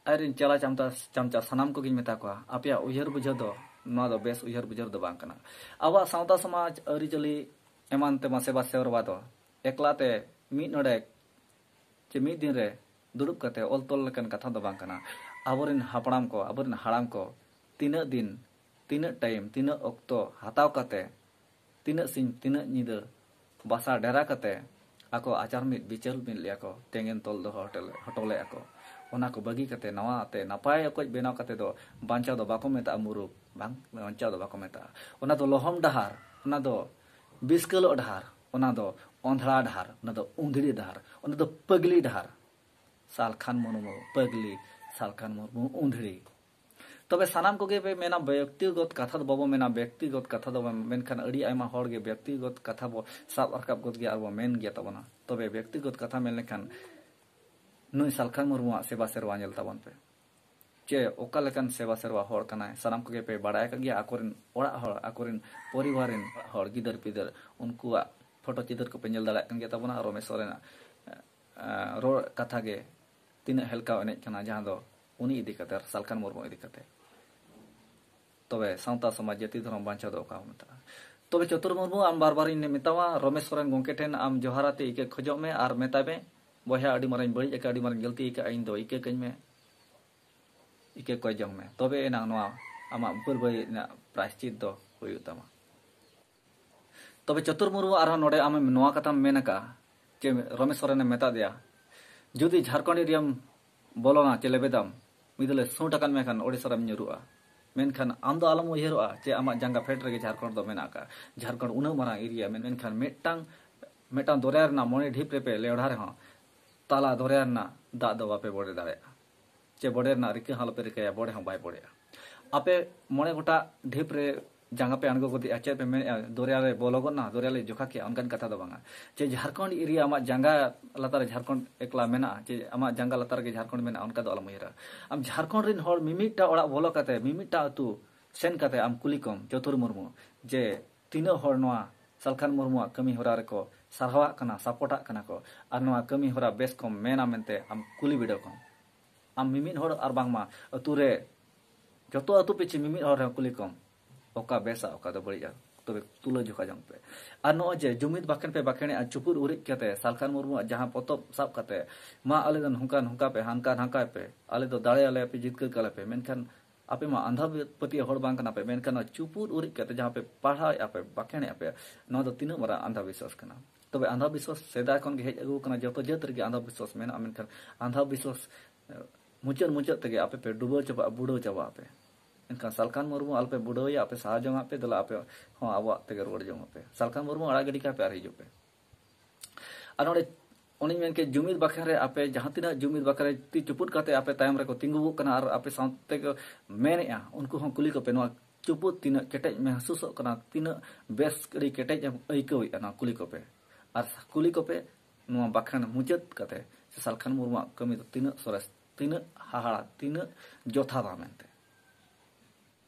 ᱟᱡᱨᱮᱱ ᱪᱮᱞᱟ ᱪᱟᱢᱪᱟ, ᱪᱟᱢᱪᱟ ᱥᱟᱱᱟᱢ ᱠᱚᱜᱮᱧ ᱢᱮᱛᱟ ᱠᱚᱣᱟ, ᱟᱯᱮᱭᱟᱜ ᱩᱭᱦᱟᱹᱨ ᱵᱩᱡᱷᱟᱹᱣ ᱫᱚ, ᱱᱚᱣᱟ ᱫᱚ ᱵᱮᱥ ᱩᱭᱦᱟᱹᱨ ᱵᱩᱡᱷᱟᱹᱣ ᱫᱚ ᱵᱟᱝ ᱠᱟᱱᱟ᱾ ᱟᱵᱚᱣᱟᱜ ᱥᱟᱶᱛᱟ ᱥᱚᱢᱟᱡᱽ ᱟᱹᱨᱤᱪᱟᱹᱞᱤ ᱮᱢᱟᱱ ᱛᱮᱢᱟ ᱥᱮᱵᱟ ᱥᱮᱨᱣᱟ ᱫᱚ ᱮᱠᱞᱟ ᱛᱮ ᱢᱤᱫ ᱱᱚᱰᱮ ᱪᱮ ᱢᱤᱫ ᱫᱤᱱ ᱨᱮ ᱫᱩᱲᱩᱵ ᱠᱟᱛᱮ ᱚᱞ ᱛᱚᱞ ᱞᱮᱠᱟᱱ ᱠᱟᱛᱷᱟ ᱫᱚ ᱵᱟᱝ ᱠᱟᱱᱟ᱾ ᱟᱵᱚᱨᱮᱱ ᱦᱟᱯᱲᱟᱢ ᱠᱚ, ᱟᱵᱚᱨᱮᱱ ᱦᱟᱲᱟᱢ ᱠᱚ ᱛᱤᱱᱟᱹᱜ ᱫᱤᱱ, ᱛᱤᱱᱟᱹᱜ ᱴᱟᱭᱤᱢ, ᱛᱤᱱᱟᱹᱜ ᱚᱠᱛᱚ ᱦᱟᱛᱟᱣ ᱠᱟᱛᱮ, ᱛᱤᱱᱟᱹᱜ ᱥᱤᱧ, ᱛᱤᱱᱟᱹᱜ ᱧᱤᱫᱟᱹ ᱵᱟᱥᱟ ᱰᱮᱨᱟ ᱠᱟᱛᱮ ᱟᱠᱚ ᱟᱪᱟᱨ ᱢᱤᱫ ᱵᱤᱪᱟᱹᱨ ᱢᱤᱫ ᱞᱮᱭᱟ ᱠᱚ, ᱛᱮᱸᱜᱮᱱ ᱛᱚᱞ ᱫᱚᱦᱚ ᱦᱚᱴᱚ ᱞᱮ-, ᱦᱚᱴᱚ ᱞᱮᱫᱼᱟ ᱠᱚ᱾ ᱚᱱᱟ ᱠᱚ ᱵᱟᱹᱜᱤ ᱠᱟᱛᱮ ᱱᱟᱣᱟ ᱛᱮ ᱱᱟᱯᱟᱭ ᱚᱠᱚᱡ ᱵᱮᱱᱟᱣ ᱠᱟᱛᱮ ᱫᱚ ᱵᱟᱧᱪᱟᱣ ᱫᱚ ᱵᱟᱠᱚ ᱢᱮᱛᱟᱜᱼᱟ ᱢᱩᱨᱩᱠ, ᱵᱟᱝ, ᱵᱟᱧᱪᱟᱣ ᱫᱚ ᱵᱟᱠᱚ ᱢᱮᱛᱟᱜᱼᱟ᱾ ᱚᱱᱟ ᱫᱚ ᱞᱚᱦᱚᱢ ᱰᱟᱦᱟᱨ, ᱚᱱᱟ ᱫᱚ ᱵᱤᱥᱠᱟᱹᱞᱚᱜ ᱰᱟᱦᱟᱨ, ᱚᱱᱟ ᱫᱚ ᱚᱸᱫᱷᱲᱟ ᱰᱟᱦᱟᱨ, ᱚᱱᱟ ᱫᱚ ᱩᱸᱫᱷᱲᱤ ᱰᱟᱦᱟᱨ, ᱚᱱᱟ ᱫᱚ ᱯᱟᱹᱜᱽᱞᱤ ᱰᱟᱦᱟᱨ᱾ ᱥᱟᱞᱠᱷᱟᱱ ᱢᱩᱨᱢᱩ ᱯᱟᱹᱜᱽᱞᱤ, ᱥᱟᱞᱠᱷᱟᱱ ᱢᱩᱨᱢᱩ ᱩᱸᱫᱷᱲᱤ᱾ ᱛᱚᱵᱮ ᱥᱟᱱᱟᱢ ᱠᱚᱜᱮ ᱯᱮ ᱢᱮᱱᱟ ᱵᱮᱠᱛᱤᱜᱚᱛ ᱠᱟᱛᱷᱟ ᱫᱚ ᱵᱟᱵᱚ ᱢᱮᱱᱟ, ᱵᱮᱠᱛᱤᱜᱚᱛ ᱠᱟᱛᱷᱟ ᱫᱚ ᱵᱟᱵᱚ, ᱢᱮᱱᱠᱷᱟᱱ ᱟᱹᱰᱤ ᱟᱭᱢᱟ ᱦᱚᱲ ᱜᱮ ᱵᱮᱠᱛᱤᱜᱚᱛ ᱠᱟᱛᱷᱟ ᱵᱚ ᱥᱟᱵ ᱨᱟᱠᱟᱵ ᱜᱚᱫ ᱜᱮᱭᱟ ᱟᱨ ᱵᱚ ᱢᱮᱱ ᱜᱮᱭᱟ ᱛᱟᱵᱚᱱᱟ᱾ ᱛᱚᱵᱮ ᱵᱮᱠᱛᱤᱜᱚᱛ ᱠᱟᱛᱷᱟ ᱢᱮᱱ ᱞᱮᱠᱷᱟᱱ ᱱᱩᱭ ᱥᱟᱞᱠᱷᱟᱱ ᱢᱩᱨᱢᱩᱣᱟᱜ ᱥᱮᱵᱟ ᱥᱮᱨᱣᱟ ᱧᱮᱞ ᱛᱟᱵᱚᱱ ᱯᱮ᱾ ᱪᱮ ᱚᱠᱟ ᱞᱮᱠᱟᱱ ᱥᱮᱵᱟ ᱥᱮᱨᱣᱟ ᱦᱚᱲ ᱠᱟᱱᱟᱭ, ᱥᱟᱱᱟᱢ ᱠᱚᱜᱮ ᱯᱮ ᱵᱟᱲᱟᱭ ᱟᱠᱟᱫ ᱜᱮᱭᱟ᱾ ᱟᱠᱚᱨᱮᱱ ᱚᱲᱟᱜ ᱦᱚᱲ, ᱟᱠᱚᱨᱮᱱ ᱯᱚᱨᱤᱵᱟᱨ ᱨᱮᱱ ᱦᱚᱲ, ᱜᱤᱫᱟᱹᱨ ᱯᱤᱫᱟᱹᱨ, ᱩᱱᱠᱩᱣᱟᱜ ᱯᱷᱳᱴᱳ ᱪᱤᱛᱟᱹᱨ ᱠᱚᱯᱮ ᱧᱮᱞ ᱫᱟᱲᱮᱭᱟᱜ ᱠᱟᱱ ᱜᱮᱭᱟ ᱛᱟᱵᱚᱱᱟ᱾ ᱨᱚᱢᱮᱥ ᱥᱚᱨᱮᱱᱟᱜ, ᱮ, ᱨᱚᱲ ᱠᱟᱛᱷᱟ ᱜᱮ ᱛᱤᱱᱟᱹᱜ ᱦᱮᱞᱠᱟᱣ ᱮᱱᱮᱡ ᱠᱟᱱᱟ, ᱡᱟᱦᱟᱸ ᱫᱚ ᱩᱱᱤ ᱤᱫᱤ ᱠᱟᱛᱮ, ᱥᱟᱞᱠᱷᱟᱱ ᱢᱩᱨᱢᱩ ᱤᱫᱤ ᱠᱟᱛᱮ᱾ ᱛᱚᱵᱮ ᱥᱟᱶᱛᱟ ᱥᱚᱢᱟᱡᱽ ᱡᱟᱹᱛᱤ ᱫᱷᱚᱨᱚᱢ ᱵᱟᱧᱪᱟᱣ ᱫᱚ ᱚᱠᱟ ᱵᱚ ᱢᱮᱛᱟᱜᱼᱟ? ᱛᱚᱵᱮ ᱪᱚᱛᱩᱨ ᱢᱩᱨᱢᱩ, ᱟᱢ ᱵᱟᱨ ᱵᱟᱨᱤᱧ ᱢᱮᱛᱟᱢᱟ, ᱨᱚᱢᱮᱥ ᱥᱚᱨᱮᱱ ᱜᱚᱢᱠᱮ ᱴᱷᱮᱱ ᱟᱢ ᱡᱚᱦᱟᱨ ᱟᱛᱮ ᱤᱠᱟᱹ ᱠᱷᱚᱡᱚᱜ ᱢᱮ ᱟᱨ ᱢᱮᱛᱟᱭ ᱢᱮ, ᱵᱚᱭᱦᱟ, ᱟᱹᱰᱤ ᱢᱟᱨᱟᱝ ᱵᱟᱹᱲᱤᱡ ᱟᱠᱟᱫ, ᱟᱹᱰᱤ ᱢᱟᱨᱟᱝ ᱜᱟᱹᱞᱛᱤ ᱟᱠᱟᱫ, ᱤᱧ ᱫᱚ ᱤᱠᱟᱹ ᱠᱟᱹᱧ ᱢᱮ, ᱤᱠᱟᱹ ᱠᱚᱭ ᱡᱚᱝ ᱢᱮ, ᱛᱚᱵᱮ ᱮᱱᱟᱝ ᱱᱚᱣᱟ ᱟᱢᱟᱜ ᱵᱷᱩᱞ ᱵᱟᱹᱲᱤᱡ ᱨᱮᱱᱟᱜ ᱯᱨᱟᱭᱥᱪᱤᱛ ᱫᱚ ᱦᱩᱭᱩᱜ ᱛᱟᱢᱟ᱾ ᱛᱚᱵᱮ ᱪᱚᱛᱩᱨ ᱢᱩᱨᱢᱩ, ᱟᱨᱦᱚᱸ ᱱᱚᱰᱮ ᱟᱢᱮᱢ ᱱᱚᱣᱟ ᱠᱟᱛᱷᱟᱢ ᱢᱮᱱ ᱟᱠᱟᱫᱼᱟ ᱡᱮ ᱨᱚᱢᱮᱥ ᱥᱚᱨᱮᱱᱮ ᱢᱮᱛᱟ ᱫᱮᱭᱟ, ᱡᱩᱫᱤ ᱡᱷᱟᱨᱠᱷᱚᱸᱰ ᱮᱨᱤᱭᱟᱢ ᱵᱚᱞᱚᱱᱟ ᱪᱮ ᱞᱮᱵᱮᱫᱟᱢ, ᱢᱤᱫ ᱫᱤᱱ ᱞᱮ ᱥᱩᱸᱴ ᱟᱠᱟᱫ ᱢᱮ ᱠᱷᱟᱱ ᱳᱰᱤᱥᱟ ᱨᱮᱢ ᱧᱩᱨᱩᱜᱼᱟ᱾ ᱢᱮᱱᱠᱷᱟᱱ ᱟᱢ ᱫᱚ ᱟᱞᱚᱢ ᱩᱭᱦᱟᱹᱨᱚᱜᱼᱟ ᱡᱮ ᱟᱢᱟᱜ ᱡᱟᱸᱜᱟ ᱯᱷᱮᱰ ᱨᱮᱜᱮ ᱡᱷᱟᱲᱠᱷᱚᱸᱰ ᱫᱚ ᱢᱮᱱᱟᱜ ᱟᱠᱟᱫᱼᱟ᱾ ᱡᱷᱟᱲᱠᱷᱚᱸᱰ ᱩᱱᱟᱹᱜ ᱢᱟᱨᱟᱝ ᱮᱨᱤᱭᱟ, ᱢᱮᱱᱠᱷᱟᱱ ᱢᱤᱫᱴᱟᱝ ᱢᱤᱫᱴᱟᱝ ᱫᱚᱨᱭᱟ ᱨᱮᱱᱟᱜ ᱢᱚᱬᱮ ᱰᱷᱤᱯ ᱨᱮᱯᱮ ᱞᱮᱣᱰᱷᱟ ᱨᱮᱦᱚᱸ, ᱛᱟᱞᱟ ᱫᱚᱨᱭᱟ ᱨᱮᱱᱟᱜ ᱫᱟᱜ ᱫᱚ ᱵᱟᱯᱮ ᱵᱚᱰᱮ ᱫᱟᱲᱮᱭᱟᱜᱼᱟ᱾ ᱪᱮ ᱵᱚᱰᱮ ᱨᱮᱱᱟᱜ ᱨᱤᱠᱟᱹ ᱦᱚᱸ ᱟᱞᱚᱯᱮ ᱨᱤᱠᱟᱹᱭᱟ, ᱵᱚᱰᱮ ᱦᱚᱸ ᱵᱟᱭ ᱵᱚᱰᱮᱜᱼᱟ᱾ ᱟᱯᱮ ᱢᱚᱬᱮ ᱜᱚᱴᱟᱝ ᱰᱷᱤᱯ ᱨᱮ ᱡᱟᱸᱜᱟ ᱯᱮ ᱟᱬᱜᱚ ᱜᱚᱫᱮᱜᱼᱟ, ᱪᱮᱫ ᱯᱮ ᱢᱮᱱᱮᱫᱼᱟ? ᱫᱚᱨᱭᱟ ᱨᱮ ᱵᱚᱞᱚ ᱜᱚᱫ ᱱᱟ, ᱫᱚᱨᱭᱟ ᱞᱮ ᱡᱚᱠᱷᱟ ᱠᱮᱜᱼᱟ, ᱚᱱᱠᱟᱱ ᱠᱟᱛᱷᱟ ᱫᱚ ᱵᱟᱝᱟ᱾ ᱪᱮ ᱡᱷᱟᱲᱠᱷᱚᱸᱰ ᱮᱨᱤᱭᱟ ᱟᱢᱟᱜ ᱡᱟᱸᱜᱟ ᱞᱟᱛᱟᱨ ᱨᱮ ᱡᱷᱟᱲᱠᱷᱚᱸᱰ ᱮᱠᱞᱟ ᱢᱮᱱᱟᱜᱼᱟ, ᱪᱮ ᱟᱢᱟᱜ ᱡᱟᱸᱜᱟ ᱞᱟᱛᱟᱨ ᱨᱮᱜᱮ ᱡᱷᱟᱲᱠᱷᱚᱸᱰ ᱢᱮᱱᱟᱜᱼᱟ, ᱚᱱᱠᱟ ᱫᱚ ᱟᱞᱚᱢ ᱩᱭᱦᱟᱹᱨᱟ᱾ ᱟᱢ ᱡᱷᱟᱲᱠᱷᱚᱸᱰ ᱨᱮᱱ ᱦᱚᱲ ᱢᱤᱢᱤᱫᱴᱟᱝ ᱚᱲᱟᱜ ᱵᱚᱞᱚ ᱠᱟᱛᱮ, ᱢᱤᱢᱤᱫᱴᱟᱝ ᱟᱹᱛᱩ ᱥᱮᱱ ᱠᱟᱛᱮ ᱟᱢ ᱠᱩᱞᱤ ᱠᱚᱢ ᱪᱚᱛᱩᱨ ᱢᱩᱨᱢᱩ ᱡᱮ ᱛᱤᱱᱟᱹᱜ ᱦᱚᱲ ᱱᱚᱣᱟ ᱥᱟᱞᱠᱷᱟᱱ ᱢᱩᱨᱢᱩᱣᱟᱜ ᱠᱟᱹᱢᱤ ᱦᱚᱨᱟ ᱨᱮᱠᱚ ᱥᱟᱨᱦᱟᱣᱟᱜ ᱠᱟᱱᱟ, ᱥᱟᱯᱳᱨᱴᱟᱜ ᱠᱟᱱᱟ ᱠᱚ, ᱟᱨ ᱱᱚᱣᱟ ᱠᱟᱹᱢᱤ ᱦᱚᱨᱟ ᱵᱮᱥ ᱠᱚᱢ ᱢᱮᱱᱟ ᱢᱮᱱᱛᱮ ᱟᱢ ᱠᱩᱞᱤ ᱵᱤᱰᱟᱹᱣ ᱠᱚᱢ᱾ ᱟᱢ ᱢᱤᱢᱤᱫ ᱦᱚᱲ ᱟᱨ ᱵᱟᱝᱢᱟ ᱟᱹᱛᱩ ᱨᱮ ᱡᱚᱛᱚ ᱟᱹᱛᱩ ᱯᱤᱪᱷᱤ ᱢᱤᱢᱤᱫ ᱦᱚᱲ ᱨᱮᱦᱚᱸ ᱠᱩᱞᱤ ᱠᱚᱢ, ᱚᱠᱟ ᱵᱮᱥᱟ ᱚᱠᱟ ᱫᱚ ᱵᱟᱹᱲᱤᱡᱼᱟ, ᱛᱚᱵᱮ ᱛᱩᱞᱟᱹ ᱡᱚᱠᱷᱟ ᱡᱚᱝ ᱯᱮ᱾ ᱟᱨ ᱱᱚᱜᱼᱚᱭ ᱡᱮ ᱡᱩᱢᱤᱫ ᱵᱟᱠᱷᱮᱬ ᱯᱮ ᱵᱟᱠᱷᱮᱬᱮᱜᱼᱟ, ᱪᱩᱯᱩᱫ ᱩᱨᱤᱡ ᱠᱟᱛᱮ ᱥᱟᱞᱠᱷᱟᱱ ᱢᱩᱨᱢᱩᱣᱟᱜ ᱡᱟᱦᱟᱸ ᱯᱚᱛᱚᱵ ᱥᱟᱵ ᱠᱟᱛᱮ, ᱢᱟ ᱟᱞᱮ ᱫᱚ ᱱᱚᱝᱠᱟ ᱱᱚᱝᱠᱟ ᱯᱮ, ᱦᱟᱱᱠᱟ ᱱᱟᱝᱠᱟᱭ ᱯᱮ, ᱟᱞᱮ ᱫᱚ ᱫᱟᱲᱮᱭᱟᱞᱮᱭᱟ ᱯᱮ, ᱡᱤᱛᱠᱟᱹᱨ ᱠᱟᱞᱮ ᱯᱮ, ᱢᱮᱱᱠᱷᱟᱱ ᱟᱯᱮ ᱢᱟ ᱟᱸᱫᱷᱟ ᱯᱟᱹᱛᱭᱟᱹᱣ ᱦᱚᱲ ᱵᱟᱝ ᱠᱟᱱᱟ ᱯᱮ, ᱢᱮᱱᱠᱷᱟᱱ ᱱᱚᱣᱟ ᱪᱩᱯᱩᱫ ᱩᱨᱤᱡ ᱠᱟᱛᱮ ᱡᱟᱦᱟᱸ ᱯᱮ ᱯᱟᱲᱦᱟᱣᱮᱫᱼᱟ ᱯᱮ, ᱵᱟᱠᱷᱮᱬᱮᱫᱼᱟ ᱯᱮ, ᱱᱚᱣᱟ ᱫᱚ ᱛᱤᱱᱟᱹᱜ ᱢᱟᱨᱟᱝ ᱟᱸᱫᱷᱟ ᱵᱤᱥᱣᱟᱥ ᱠᱟᱱᱟ? ᱛᱚᱵᱮ ᱟᱸᱫᱷᱟ ᱵᱤᱥᱣᱟᱥ ᱥᱮᱫᱟᱭ ᱠᱷᱚᱱ ᱜᱮ ᱦᱮᱡ ᱟᱹᱜᱩ ᱟᱠᱟᱱᱟ, ᱡᱚᱛᱚ ᱡᱟᱹᱛ ᱨᱮᱜᱮ ᱟᱸᱫᱷᱟ ᱵᱤᱥᱣᱟᱥ ᱢᱮᱱᱟᱜᱼᱟ, ᱢᱮᱱᱠᱷᱟᱱ ᱟᱸᱫᱷᱟ ᱵᱤᱥᱣᱟᱥ, ᱮ, ᱢᱩᱪᱟᱹᱫ ᱢᱩᱪᱟᱹᱫ ᱛᱮᱜᱮ ᱟᱯᱮ ᱯᱮ ᱰᱩᱵᱟᱹᱣ ᱪᱟᱵᱟᱜᱼᱟ, ᱵᱩᱰᱟᱹᱣ ᱪᱟᱵᱟᱜ ᱟᱯᱮ᱾ ᱮᱱᱠᱷᱟᱱ ᱥᱟᱞᱠᱷᱟᱱ ᱢᱩᱨᱢᱩ ᱟᱞᱚᱯᱮ ᱵᱩᱰᱟᱹᱣᱮᱭᱟ, ᱟᱯᱮ ᱥᱟᱦᱟ ᱡᱚᱝᱟᱜ ᱯᱮ, ᱫᱮᱞᱟ ᱟᱯᱮ ᱦᱚᱸ ᱟᱵᱚᱣᱟᱜ ᱛᱮᱜᱮ ᱨᱩᱣᱟᱹᱲ ᱡᱚᱝ ᱟᱯᱮ᱾ ᱥᱟᱞᱠᱷᱟᱱ ᱢᱩᱨᱢᱩ ᱟᱲᱟᱜ ᱜᱤᱰᱤ ᱠᱟᱭ ᱯᱮ ᱟᱨ ᱦᱤᱡᱩᱜ ᱯᱮ᱾ ᱟᱨ ᱱᱚᱰᱮ ᱚᱱᱮᱧ ᱢᱮᱱ ᱠᱮᱫ, ᱡᱩᱢᱤᱫ ᱵᱟᱠᱷᱮᱬ ᱨᱮ ᱟᱯᱮ ᱡᱟᱦᱟᱸ ᱛᱤᱱᱟᱹᱜ ᱡᱩᱢᱤᱫ ᱵᱟᱠᱷᱮᱬ ᱨᱮ ᱛᱤ ᱪᱩᱯᱩᱫ ᱠᱟᱛᱮ ᱟᱯᱮ ᱛᱟᱭᱚᱢ ᱨᱮᱠᱚ ᱛᱤᱸᱜᱩ ᱠᱟᱱᱟ ᱟᱨ ᱟᱯᱮ ᱥᱟᱶᱛᱮ ᱠᱚ ᱢᱮᱱᱮᱜᱼᱟ, ᱩᱱᱠᱩ ᱦᱚᱸ ᱠᱩᱞᱤ ᱠᱚᱯᱮ, ᱱᱚᱣᱟ ᱪᱩᱯᱩᱫ ᱛᱤᱱᱟᱹᱜ ᱠᱮᱴᱮᱡ ᱢᱮᱦᱥᱩᱥᱚᱜ ᱠᱟᱱᱟ, ᱛᱤᱱᱟᱹᱜ ᱵᱮᱥ ᱟᱹᱰᱤ ᱠᱮᱴᱮᱡ ᱮᱢ ᱟᱹᱭᱠᱟᱹᱣᱮᱫᱼᱟ, ᱱᱚᱣᱟ ᱠᱩᱞᱤ ᱠᱚᱯᱮ᱾ ᱟᱨ ᱠᱩᱞᱤ ᱠᱚᱯᱮ ᱱᱚᱣᱟ ᱵᱟᱠᱷᱮᱬ ᱢᱩᱪᱟᱹᱫ ᱠᱟᱛᱮ, ᱥᱮ ᱥᱟᱞᱠᱷᱟᱱ ᱢᱩᱨᱢᱩᱣᱟᱜ ᱠᱟᱹᱢᱤ ᱫᱚ ᱛᱤᱱᱟᱹᱜ ᱥᱚᱨᱮᱥ, ᱛᱤᱱᱟᱹᱜ ᱦᱟᱦᱟᱲᱟ, ᱛᱤᱱᱟᱹᱜ ᱡᱚᱛᱷᱟᱛᱟ ᱢᱮᱱᱛᱮ᱾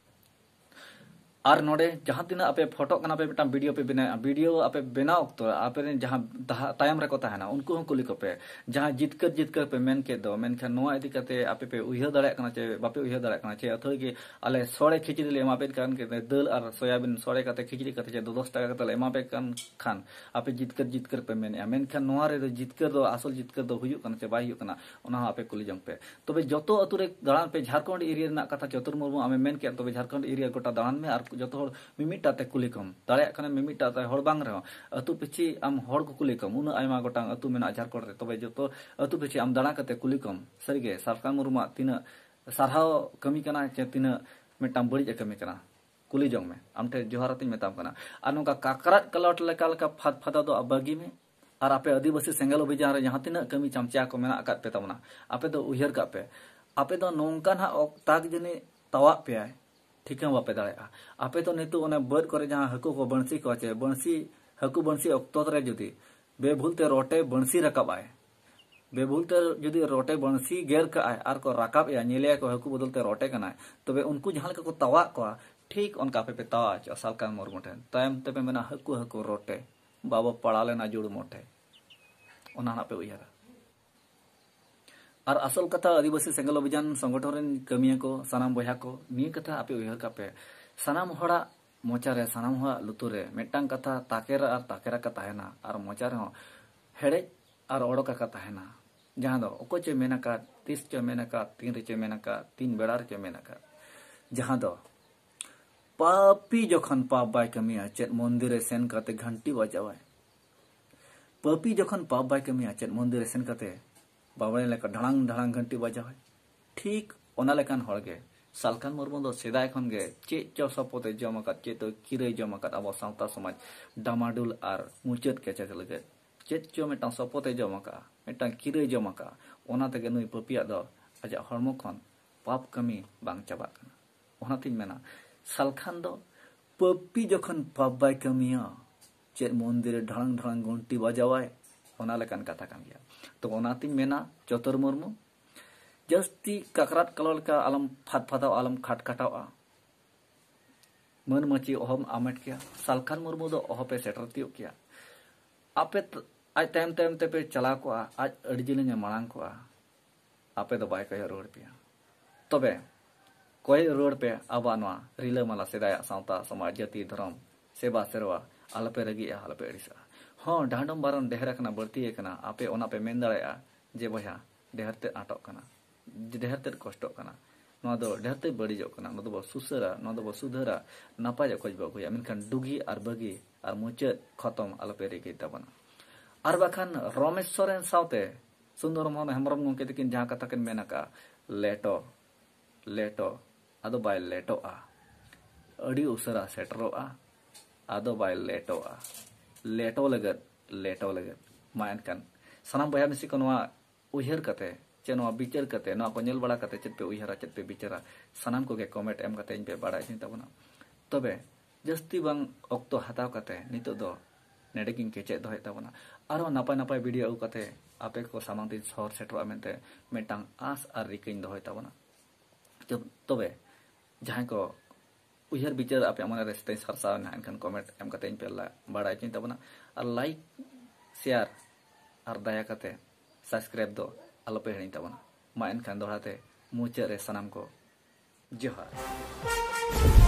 ᱟᱨ ᱱᱚᱰᱮ ᱡᱟᱦᱟᱸ ᱛᱤᱱᱟᱹᱜ ᱟᱯᱮ ᱯᱷᱳᱴᱳᱜ ᱠᱟᱱᱟ ᱯᱮ, ᱢᱤᱫᱴᱟᱝ ᱵᱷᱤᱰᱤᱭᱳ ᱯᱮ ᱵᱮᱱᱟᱣᱮᱫᱼᱟ, ᱵᱷᱤᱰᱤᱭᱳ ᱟᱯᱮ ᱵᱮᱱᱟᱣ ᱚᱠᱛᱚ ᱟᱯᱮ ᱨᱮᱱ ᱡᱟᱦᱟᱸ ᱛᱟᱦᱟ-, ᱛᱟᱭᱚᱢ ᱨᱮᱠᱚ ᱛᱟᱦᱮᱱᱟ, ᱩᱱᱠᱩ ᱦᱚᱸ ᱠᱩᱞᱤ ᱠᱚᱯᱮ, ᱡᱟᱦᱟᱸ ᱡᱤᱛᱠᱟᱹᱨ ᱡᱤᱛᱠᱟᱹᱨ ᱯᱮ ᱢᱮᱱ ᱠᱮᱫ ᱫᱚ, ᱢᱮᱱᱠᱷᱟᱱ ᱱᱚᱣᱟ ᱤᱫᱤ ᱠᱟᱛᱮ ᱟᱯᱮ ᱯᱮ ᱩᱭᱦᱟᱹᱨ ᱫᱟᱲᱮᱭᱟᱜ ᱠᱟᱱᱟ ᱪᱮ ᱵᱟᱯᱮ ᱩᱭᱦᱟᱹᱨ ᱫᱟᱲᱮᱭᱟᱜ ᱠᱟᱱᱟ, ᱪᱮ ᱟᱹᱛᱷᱟᱹᱲᱤ ᱜᱮ ᱟᱞᱮ ᱥᱚᱲᱮ ᱠᱷᱤᱪᱲᱤ ᱞᱮ ᱮᱢᱟᱯᱮ ᱠᱟᱱ ᱜᱮ, ᱫᱟᱹᱞ ᱟᱨ ᱥᱚᱭᱟᱵᱤᱱ ᱥᱚᱲᱮ ᱠᱟᱛᱮ, ᱠᱷᱤᱪᱲᱤ ᱠᱟᱛᱮ ᱪᱮ ᱫᱚᱥ ᱴᱟᱠᱟ ᱠᱟᱛᱮ ᱞᱮ ᱮᱢᱟᱯᱮ ᱠᱟᱱ ᱠᱷᱟᱱ ᱟᱯᱮ ᱡᱤᱛᱠᱟᱹᱨ ᱡᱤᱛᱠᱟᱹᱨ ᱯᱮ ᱢᱮᱱᱮᱫᱼᱟ, ᱢᱮᱱᱠᱷᱟᱱ ᱱᱚᱣᱟ ᱨᱮᱫᱚ ᱡᱤᱛᱠᱟᱹᱨ ᱫᱚ, ᱟᱥᱚᱞ ᱡᱤᱛᱠᱟᱹᱨ ᱫᱚ ᱦᱩᱭᱩᱜ ᱠᱟᱱᱟ ᱪᱮ ᱵᱟᱭ ᱦᱩᱭᱩᱜ ᱠᱟᱱᱟ, ᱚᱱᱟ ᱦᱚᱸ ᱟᱯᱮ ᱠᱩᱞᱤ ᱡᱚᱝ ᱯᱮ᱾ ᱛᱚᱵᱮ ᱡᱚᱛᱚ ᱟᱹᱛᱩ ᱨᱮ ᱫᱟᱬᱟᱱ ᱯᱮ, ᱡᱷᱟᱲᱠᱷᱚᱸᱰ ᱮᱨᱤᱭᱟ ᱨᱮᱱᱟᱜ ᱠᱟᱛᱷᱟ ᱪᱚᱛᱩᱨ ᱢᱩᱨᱢᱩ ᱟᱢᱮ ᱢᱮᱱ ᱠᱮᱫ, ᱛᱚᱵᱮ ᱡᱷᱟᱲᱠᱷᱚᱸᱰ ᱮᱨᱤᱭᱟ ᱜᱚᱴᱟ ᱫᱟᱬᱟᱱ ᱢᱮ ᱟᱨ ᱡᱚᱛᱚ ᱦᱚᱲ ᱢᱤᱢᱤᱫᱴᱟᱜ ᱛᱮ ᱠᱩᱞᱤ ᱠᱚᱢ, ᱫᱟᱲᱮᱭᱟᱜ ᱠᱷᱟᱱᱮᱢ ᱢᱤᱢᱤᱫᱴᱟᱜ ᱛᱮ ᱦᱚᱲ ᱵᱟᱝ ᱨᱮᱦᱚᱸ ᱟᱹᱛᱩ ᱯᱤᱪᱷᱤ ᱟᱢ ᱦᱚᱲ ᱠᱚ ᱠᱩᱞᱤ ᱠᱚᱢ, ᱩᱱᱟᱹᱜ ᱟᱭᱢᱟ ᱜᱚᱴᱟᱝ ᱟᱹᱛᱩ ᱢᱮᱱᱟᱜᱼᱟ ᱡᱷᱟᱲᱠᱷᱚᱸᱰ ᱨᱮ, ᱛᱚᱵᱮ ᱡᱚᱛᱚ ᱟᱹᱛᱩ ᱯᱤᱪᱷᱤ ᱟᱢ ᱫᱟᱬᱟ ᱠᱟᱛᱮ ᱠᱩᱞᱤ ᱠᱚᱢ, ᱥᱟᱹᱨᱤᱜᱮ ᱥᱟᱞᱠᱷᱟᱱ ᱢᱩᱨᱢᱩᱣᱟᱜ ᱛᱤᱱᱟᱹᱜ ᱥᱟᱨᱦᱟᱣ ᱠᱟᱹᱢᱤ ᱠᱟᱱᱟ ᱪᱮ ᱛᱤᱱᱟᱹᱜ ᱢᱤᱫᱴᱟᱝ ᱵᱟᱹᱲᱤᱡ ᱮ ᱠᱟᱹᱢᱤ ᱠᱟᱱᱟ, ᱠᱩᱞᱤ ᱡᱚᱝ ᱢᱮ᱾ ᱟᱢ ᱴᱷᱮᱱ ᱡᱚᱦᱟᱨ ᱟᱛᱮᱧ ᱢᱮᱛᱟᱢ ᱠᱟᱱᱟ᱾ ᱟᱨ ᱱᱚᱝᱠᱟ ᱠᱟᱠᱨᱟᱴ ᱠᱟᱞᱚᱴ ᱞᱮᱠᱟ ᱞᱮᱠᱟ ᱯᱷᱟᱫ ᱯᱷᱟᱫᱟ ᱫᱚ ᱵᱟᱹᱜᱤ ᱢᱮ᱾ ᱟᱨ ᱟᱯᱮ ᱟᱹᱫᱤᱵᱟᱹᱥᱤ ᱥᱮᱸᱜᱮᱞ ᱚᱵᱷᱤᱡᱟᱱ ᱨᱮ ᱡᱟᱦᱟᱸ ᱛᱤᱱᱟᱹᱜ ᱠᱟᱹᱢᱤ ᱪᱟᱢᱪᱟ ᱠᱚ ᱢᱮᱱᱟᱜ ᱟᱠᱟᱫ ᱯᱮ ᱛᱟᱵᱚᱱᱟ, ᱟᱯᱮ ᱫᱚ ᱩᱭᱦᱟᱹᱨ ᱠᱟᱜ ᱯᱮ, ᱟᱯᱮ ᱫᱚ ᱱᱚᱝᱠᱟ ᱱᱟᱦᱟᱜ ᱚᱠᱛᱟᱠ ᱡᱟᱹᱱᱤᱡ ᱛᱟᱣᱟᱜ ᱯᱮᱭᱟᱭ, ᱴᱷᱤᱠᱟᱹ ᱵᱟᱯᱮ ᱫᱟᱲᱮᱭᱟᱜᱼᱟ᱾ ᱟᱯᱮ ᱫᱚ ᱱᱤᱛᱚᱜ ᱚᱱᱮ ᱵᱟᱹᱫᱽ ᱠᱚᱨᱮ ᱡᱟᱦᱟᱸ ᱦᱟᱹᱠᱩ ᱠᱚ ᱵᱟᱹᱬᱥᱤ ᱠᱚᱣᱟ ᱪᱮ ᱵᱟᱹᱬᱥᱤ, ᱦᱟᱹᱠᱩ ᱵᱟᱹᱬᱥᱤ ᱚᱠᱛᱚ ᱨᱮ ᱡᱩᱫᱤ ᱵᱮᱵᱷᱩᱞ ᱛᱮ ᱨᱚᱴᱮ ᱵᱟᱹᱬᱥᱤ ᱨᱟᱠᱟᱵ ᱟᱭ, ᱵᱮᱵᱷᱩᱞ ᱛᱮ ᱡᱩᱫᱤ ᱨᱚᱴᱮ ᱵᱟᱹᱬᱥᱤ ᱜᱮᱨ ᱠᱟᱜ ᱟᱭ ᱟᱨ ᱠᱚ ᱨᱟᱠᱟᱵ ᱮᱭᱟ, ᱧᱮᱞᱮᱭᱟ ᱠᱚ ᱦᱟᱹᱠᱩ ᱵᱚᱫᱚᱞ ᱛᱮ ᱨᱚᱴᱮ ᱠᱟᱱᱟᱭ, ᱛᱚᱵᱮ ᱩᱱᱠᱩ ᱡᱟᱦᱟᱸ ᱞᱮᱠᱟ ᱠᱚ ᱛᱟᱣᱟᱜ ᱠᱚᱣᱟ, ᱴᱷᱤᱠ ᱚᱱᱠᱟ ᱟᱯᱮ ᱯᱮ ᱛᱟᱣᱟ ᱦᱚᱪᱚᱜᱼᱟ ᱥᱟᱞᱠᱷᱟᱱ ᱢᱩᱨᱢᱩ ᱴᱷᱮᱱ᱾ ᱛᱟᱭᱚᱢ ᱛᱮᱯᱮ ᱢᱮᱱᱟ, "ᱦᱟᱹᱠᱩ, ᱦᱟᱹᱠᱩ, ᱨᱚᱴᱮ, ᱵᱟᱵᱚ ᱯᱟᱲᱟᱣ ᱞᱮᱱᱟ ᱡᱩᱲ ᱢᱚᱴᱷᱮ᱾" ᱚᱱᱟ ᱱᱟᱜ ᱯᱮ ᱩᱭᱦᱟᱹᱨᱟ᱾ ᱟᱨ ᱟᱥᱚᱞ ᱠᱟᱛᱷᱟ, ᱟᱹᱫᱤᱵᱟᱹᱥᱤ ᱥᱮᱸᱜᱮᱞ ᱚᱵᱷᱤᱡᱟᱱ ᱥᱚᱝᱜᱚᱴᱷᱚᱱ ᱨᱮᱱ ᱠᱟᱹᱢᱤᱭᱟᱹ ᱠᱚ, ᱥᱟᱱᱟᱢ ᱵᱚᱭᱦᱟ ᱠᱚ, ᱱᱤᱭᱟᱹ ᱠᱟᱛᱷᱟ ᱟᱯᱮ ᱩᱭᱦᱟᱹᱨ ᱠᱟᱜ ᱯᱮ, ᱥᱟᱱᱟᱢ ᱦᱚᱲᱟᱜ ᱢᱚᱪᱟ ᱨᱮ, ᱥᱟᱱᱟᱢ ᱦᱚᱲᱟᱜ ᱞᱩᱛᱩᱨ ᱨᱮ ᱢᱤᱫᱴᱟᱝ ᱠᱟᱛᱷᱟ ᱛᱟᱠᱮᱨ ᱟᱨ ᱛᱟᱠᱮᱨ ᱟᱠᱟ ᱛᱟᱦᱮᱱᱟ, ᱟᱨ ᱢᱚᱪᱟ ᱨᱮᱦᱚᱸ ᱦᱮᱲᱮᱡ ᱟᱨ ᱚᱰᱚᱠ ᱟᱠᱟ ᱛᱟᱦᱮᱱᱟ, ᱡᱟᱦᱟᱸ ᱫᱚ ᱚᱠᱚᱭ ᱪᱚᱭ ᱢᱮᱱ ᱟᱠᱟᱫ, ᱛᱤᱥ ᱪᱚᱭ ᱢᱮᱱ ᱟᱠᱟᱫ, ᱛᱤᱱ ᱨᱮᱪᱚᱭ ᱢᱮᱱ ᱟᱠᱟᱫ, ᱛᱤᱱ ᱵᱮᱲᱟ ᱨᱮᱪᱚᱭ ᱢᱮᱱ ᱟᱠᱟᱫ, ᱡᱟᱦᱟᱸ ᱫᱚ ᱯᱟᱯᱤ ᱡᱚᱠᱷᱚᱱ ᱯᱟᱯ ᱵᱟᱭ ᱠᱟᱹᱢᱤᱭᱟ, ᱪᱮᱫ ᱢᱚᱱᱫᱤᱨ ᱨᱮ ᱥᱮᱱ ᱠᱟᱛᱮ ᱜᱷᱟᱱᱴᱤ ᱵᱟᱡᱟᱣᱟᱭ? ᱯᱟᱯᱤ ᱡᱚᱠᱷᱚᱱ ᱯᱟᱯ ᱵᱟᱭ ᱠᱟᱹᱢᱤᱭᱟ, ᱪᱮᱫ ᱢᱚᱱᱫᱤᱨ ᱨᱮ ᱥᱮᱱ ᱠᱟᱛᱮ ᱵᱟᱵᱟᱭ ᱞᱮᱠᱟ ᱰᱷᱟᱲᱟᱝ ᱰᱷᱟᱲᱟᱝ ᱜᱷᱟᱱᱴᱤ ᱵᱟᱡᱟᱣᱟᱭ? ᱴᱷᱤᱠ ᱚᱱᱟ ᱞᱮᱠᱟᱱ ᱦᱚᱲ ᱜᱮ ᱥᱟᱞᱠᱷᱟᱱ ᱢᱩᱨᱢᱩ ᱫᱚ ᱥᱮᱫᱟᱭ ᱠᱷᱚᱱ ᱜᱮ ᱪᱮᱫ ᱪᱚ ᱥᱚᱯᱚᱛ ᱮ ᱡᱚᱢ ᱟᱠᱟᱫ, ᱪᱮᱫ ᱫᱚ ᱠᱤᱨᱟᱹᱭ ᱡᱚᱢ ᱟᱠᱟᱫ, ᱟᱵᱚ ᱥᱟᱶᱛᱟ ᱥᱚᱢᱟᱡᱽ ᱰᱟᱢᱟᱰᱩᱞ ᱟᱨ ᱢᱩᱪᱟᱹᱫ ᱠᱮᱪᱮᱫ ᱞᱟᱹᱜᱤᱫ ᱪᱮᱫ ᱪᱚ ᱢᱤᱫᱴᱟᱝ ᱥᱚᱯᱚᱛ ᱮ ᱡᱚᱢ ᱟᱠᱟᱫᱼᱟ, ᱢᱤᱫᱴᱟᱝ ᱠᱤᱨᱟᱹᱭ ᱡᱚᱢ ᱟᱠᱟᱫᱼᱟ᱾ ᱚᱱᱟ ᱛᱮᱜᱮ ᱱᱩᱭ ᱯᱟᱹᱯᱤᱭᱟᱜ ᱫᱚ ᱟᱡᱟᱜ ᱦᱚᱲᱢᱚ ᱠᱷᱚᱱ ᱯᱟᱯ ᱠᱟᱹᱢᱤ ᱵᱟᱝ ᱪᱟᱵᱟᱜ ᱠᱟᱱᱟ᱾ ᱚᱱᱟᱛᱤᱧ ᱢᱮᱱᱟ, ᱥᱟᱞᱠᱷᱟᱱ ᱫᱚ ᱯᱟᱹᱯᱤ ᱡᱚᱠᱷᱚᱱ ᱯᱟᱯ ᱵᱟᱭ ᱠᱟᱹᱢᱤᱭᱟ, ᱪᱮᱫ ᱢᱚᱱᱫᱤᱨ ᱨᱮ ᱰᱷᱟᱲᱟᱝ ᱰᱷᱟᱲᱟᱝ ᱜᱷᱚᱱᱴᱤ ᱵᱟᱡᱟᱣᱟᱭ, ᱚᱱᱟ ᱞᱮᱠᱟᱱ ᱠᱟᱛᱷᱟ ᱠᱟᱱ ᱜᱮᱭᱟ᱾ ᱛᱚ ᱚᱱᱟᱛᱤᱧ ᱢᱮᱱᱟ, ᱪᱚᱛᱚᱨ ᱢᱩᱨᱢᱩ, ᱡᱟᱹᱥᱛᱤ ᱠᱟᱠᱨᱟᱴ ᱠᱟᱞᱚ ᱞᱮᱠᱟ ᱟᱞᱚᱢ ᱯᱷᱟᱫ ᱯᱷᱟᱫᱟᱣ, ᱟᱞᱚᱢ ᱠᱷᱟᱴ ᱠᱷᱟᱴᱟᱣᱼᱟ᱾ ᱢᱟᱹᱱ ᱢᱟᱹᱪᱤ ᱚᱦᱚᱢ ᱟᱢᱮᱴ ᱠᱮᱭᱟ, ᱥᱟᱞᱠᱷᱟᱱ ᱢᱩᱨᱢᱩ ᱫᱚ ᱚᱦᱚᱯᱮ ᱥᱮᱴᱮᱨ ᱛᱤᱭᱳᱜ ᱠᱮᱭᱟ᱾ ᱟᱯᱮ ᱛ-, ᱟᱡ ᱛᱟᱭᱚᱢ ᱛᱟᱭᱚᱢ ᱛᱮᱯᱮ ᱪᱟᱞᱟᱣ ᱠᱚᱜᱼᱟ, ᱟᱡ ᱟᱹᱰᱤ ᱡᱮᱞᱮᱧᱮ ᱢᱟᱲᱟᱝ ᱠᱚᱜᱼᱟ, ᱟᱯᱮ ᱫᱚ ᱵᱟᱭ ᱠᱚᱭᱚᱜ ᱨᱩᱣᱟᱹᱲ ᱯᱮᱭᱟ᱾ ᱛᱚᱵᱮ ᱠᱚᱭᱚᱜ ᱨᱩᱣᱟᱹᱲ ᱯᱮ ᱟᱵᱚᱣᱟᱜ ᱱᱚᱣᱟ ᱨᱤᱞᱟᱹᱢᱟᱞᱟ ᱥᱮᱫᱟᱭᱟᱜ ᱥᱟᱶᱛᱟ, ᱥᱚᱢᱟᱡᱽ, ᱡᱟᱹᱛᱤ, ᱫᱷᱚᱨᱚᱢ, ᱥᱮᱵᱟ ᱥᱮᱨᱣᱟ᱾ ᱟᱞᱚᱯᱮ ᱨᱟᱹᱜᱤᱜᱼᱟ, ᱟᱞᱚᱯᱮ ᱟᱹᱲᱤᱥᱚᱜᱼᱟ᱾ ᱦᱚᱸ, ᱰᱟᱸᱰᱚᱢ ᱵᱟᱨᱚᱱ ᱰᱷᱮᱨ ᱟᱠᱟᱱᱟ, ᱵᱟᱹᱲᱛᱤ ᱟᱠᱟᱱᱟ, ᱟᱯᱮ ᱚᱱᱟ ᱯᱮ ᱢᱮᱱ ᱫᱟᱲᱮᱭᱟᱜᱼᱟ ᱡᱮ, "ᱵᱚᱭᱦᱟ, ᱰᱷᱮᱨ ᱛᱮᱫ ᱟᱸᱴᱚᱜ ᱠᱟᱱᱟ, ᱰᱷᱮᱨ ᱛᱮᱫ ᱠᱚᱥᱴᱚᱜ ᱠᱟᱱᱟ, ᱱᱚᱣᱟ ᱫᱚ ᱰᱷᱮᱨ ᱛᱮᱫ ᱵᱟᱹᱲᱤᱡᱚᱜ ᱠᱟᱱᱟ, ᱱᱚᱣᱟ ᱫᱚᱵᱚ ᱥᱩᱥᱟᱹᱨᱟ, ᱱᱚᱣᱟ ᱫᱚᱵᱚ ᱥᱩᱫᱷᱟᱹᱨᱟ, ᱱᱟᱯᱟᱭ ᱚᱠᱚᱡ ᱵᱚ ᱟᱹᱜᱩᱭᱟ, ᱢᱮᱱᱠᱷᱟᱱ ᱰᱩᱜᱤ ᱟᱨ ᱵᱟᱹᱜᱤ ᱟᱨ ᱢᱩᱪᱟᱹᱫ ᱠᱷᱚᱛᱚᱢ ᱟᱞᱚᱯᱮ ᱨᱤᱠᱟᱹᱭ ᱛᱟᱵᱚᱱᱟ᱾" ᱟᱨ ᱵᱟᱠᱷᱟᱱ ᱨᱚᱢᱮᱥ ᱥᱚᱨᱮᱱ ᱥᱟᱶᱛᱮ ᱥᱩᱱᱫᱚᱨ ᱢᱳᱦᱚᱱ ᱦᱮᱢᱵᱨᱚᱢ ᱜᱚᱢᱠᱮ ᱛᱟᱹᱠᱤᱱ ᱡᱟᱦᱟᱸ ᱠᱟᱛᱷᱟ ᱠᱤᱱ ᱢᱮᱱ ᱟᱠᱟᱫᱼᱟ, ᱞᱮᱴᱚ, ᱞᱮᱴᱚ, ᱟᱫᱚ ᱵᱟᱭ ᱞᱮᱴᱚᱜᱼᱟ᱾ ᱟᱹᱰᱤ ᱩᱥᱟᱹᱨᱟ ᱥᱮᱴᱮᱨᱚᱜᱼᱟ, ᱟᱫᱚ ᱵᱟᱭ ᱞᱮᱴᱚᱜᱼᱟ᱾ ᱞᱮᱴᱚ ᱞᱟᱹᱜᱤᱫ, ᱞᱮᱴᱚ ᱞᱟᱹᱜᱤᱫ᱾ ᱢᱟ ᱮᱱᱠᱷᱟᱱ ᱥᱟᱱᱟᱢ ᱵᱚᱭᱦᱟ ᱢᱤᱥᱤ ᱠᱚ ᱱᱚᱣᱟ ᱩᱭᱦᱟᱹᱨ ᱠᱟᱛᱮ ᱪᱮ ᱱᱚᱣᱟ ᱵᱤᱪᱟᱹᱨ ᱠᱟᱛᱮ, ᱱᱚᱣᱟ ᱠᱚ ᱧᱮᱞ ᱵᱟᱲᱟ ᱠᱟᱛᱮ ᱪᱮᱫ ᱯᱮ ᱩᱭᱦᱟᱹᱨᱟ, ᱪᱮᱫ ᱯᱮ ᱵᱤᱪᱟᱹᱨᱟ, ᱥᱟᱱᱟᱢ ᱠᱚᱜᱮ comment ᱮᱢ ᱠᱟᱛᱮ ᱤᱧ ᱯᱮ ᱵᱟᱲᱟᱭ ᱦᱚᱪᱚᱧ ᱛᱟᱵᱚᱱᱟ᱾ ᱛᱚᱵᱮ ᱡᱟᱹᱥᱛᱤ ᱵᱟᱝ ᱚᱠᱛᱚ ᱦᱟᱛᱟᱣ ᱠᱟᱛᱮ ᱱᱤᱛᱚᱜ ᱫᱚ ᱱᱚᱰᱮ ᱜᱤᱧ ᱠᱮᱪᱮᱫ ᱫᱚᱦᱚᱭᱮᱫ ᱛᱟᱵᱚᱱᱟ᱾ ᱟᱨᱚ ᱱᱟᱯᱟᱭ ᱱᱟᱯᱟᱭ video ᱟᱹᱜᱩ ᱠᱟᱛᱮ ᱟᱯᱮ ᱠᱚ ᱥᱟᱢᱟᱝ ᱛᱤᱧ ᱥᱚᱦᱚᱨ ᱥᱮᱴᱮᱨᱚᱜᱼᱟ ᱢᱮᱱᱛᱮ ᱢᱤᱫᱴᱟᱝ ᱟᱸᱥ ᱟᱨ ᱨᱤᱠᱟᱹᱧ ᱫᱚᱦᱚᱭ ᱛᱟᱵᱚᱱᱟ᱾ ᱛᱚ-, ᱛᱚᱵᱮ ᱡᱟᱦᱟᱸᱭ ᱠᱚ ᱩᱭᱦᱟᱹᱨ ᱵᱤᱪᱟᱹᱨ ᱟᱯᱮᱭᱟᱜ ᱢᱚᱱᱮ ᱨᱮ ᱥᱟᱨᱥᱟᱣ ᱮᱱᱟ, ᱮᱱᱠᱷᱟᱱ comment ᱮᱢ ᱠᱟᱛᱮ ᱤᱧ ᱯᱮ ᱞᱟ-, ᱵᱟᱲᱟᱭ ᱦᱚᱪᱚᱧ ᱛᱟᱵᱚᱱᱟ᱾ ᱟᱨ like, share ᱟᱨ ᱫᱟᱭᱟ ᱠᱟᱛᱮ subscribe ᱫᱚ ᱟᱞᱚᱯᱮ ᱦᱤᱲᱤᱧ ᱛᱟᱵᱚᱱᱟ᱾ ᱢᱟ ᱮᱱᱠᱷᱟᱱ ᱫᱚᱦᱲᱟ ᱛᱮ ᱢᱩᱪᱟᱹᱫ ᱨᱮ ᱥᱟᱱᱟᱢ ᱠᱚ ᱡᱚᱦᱟᱨ᱾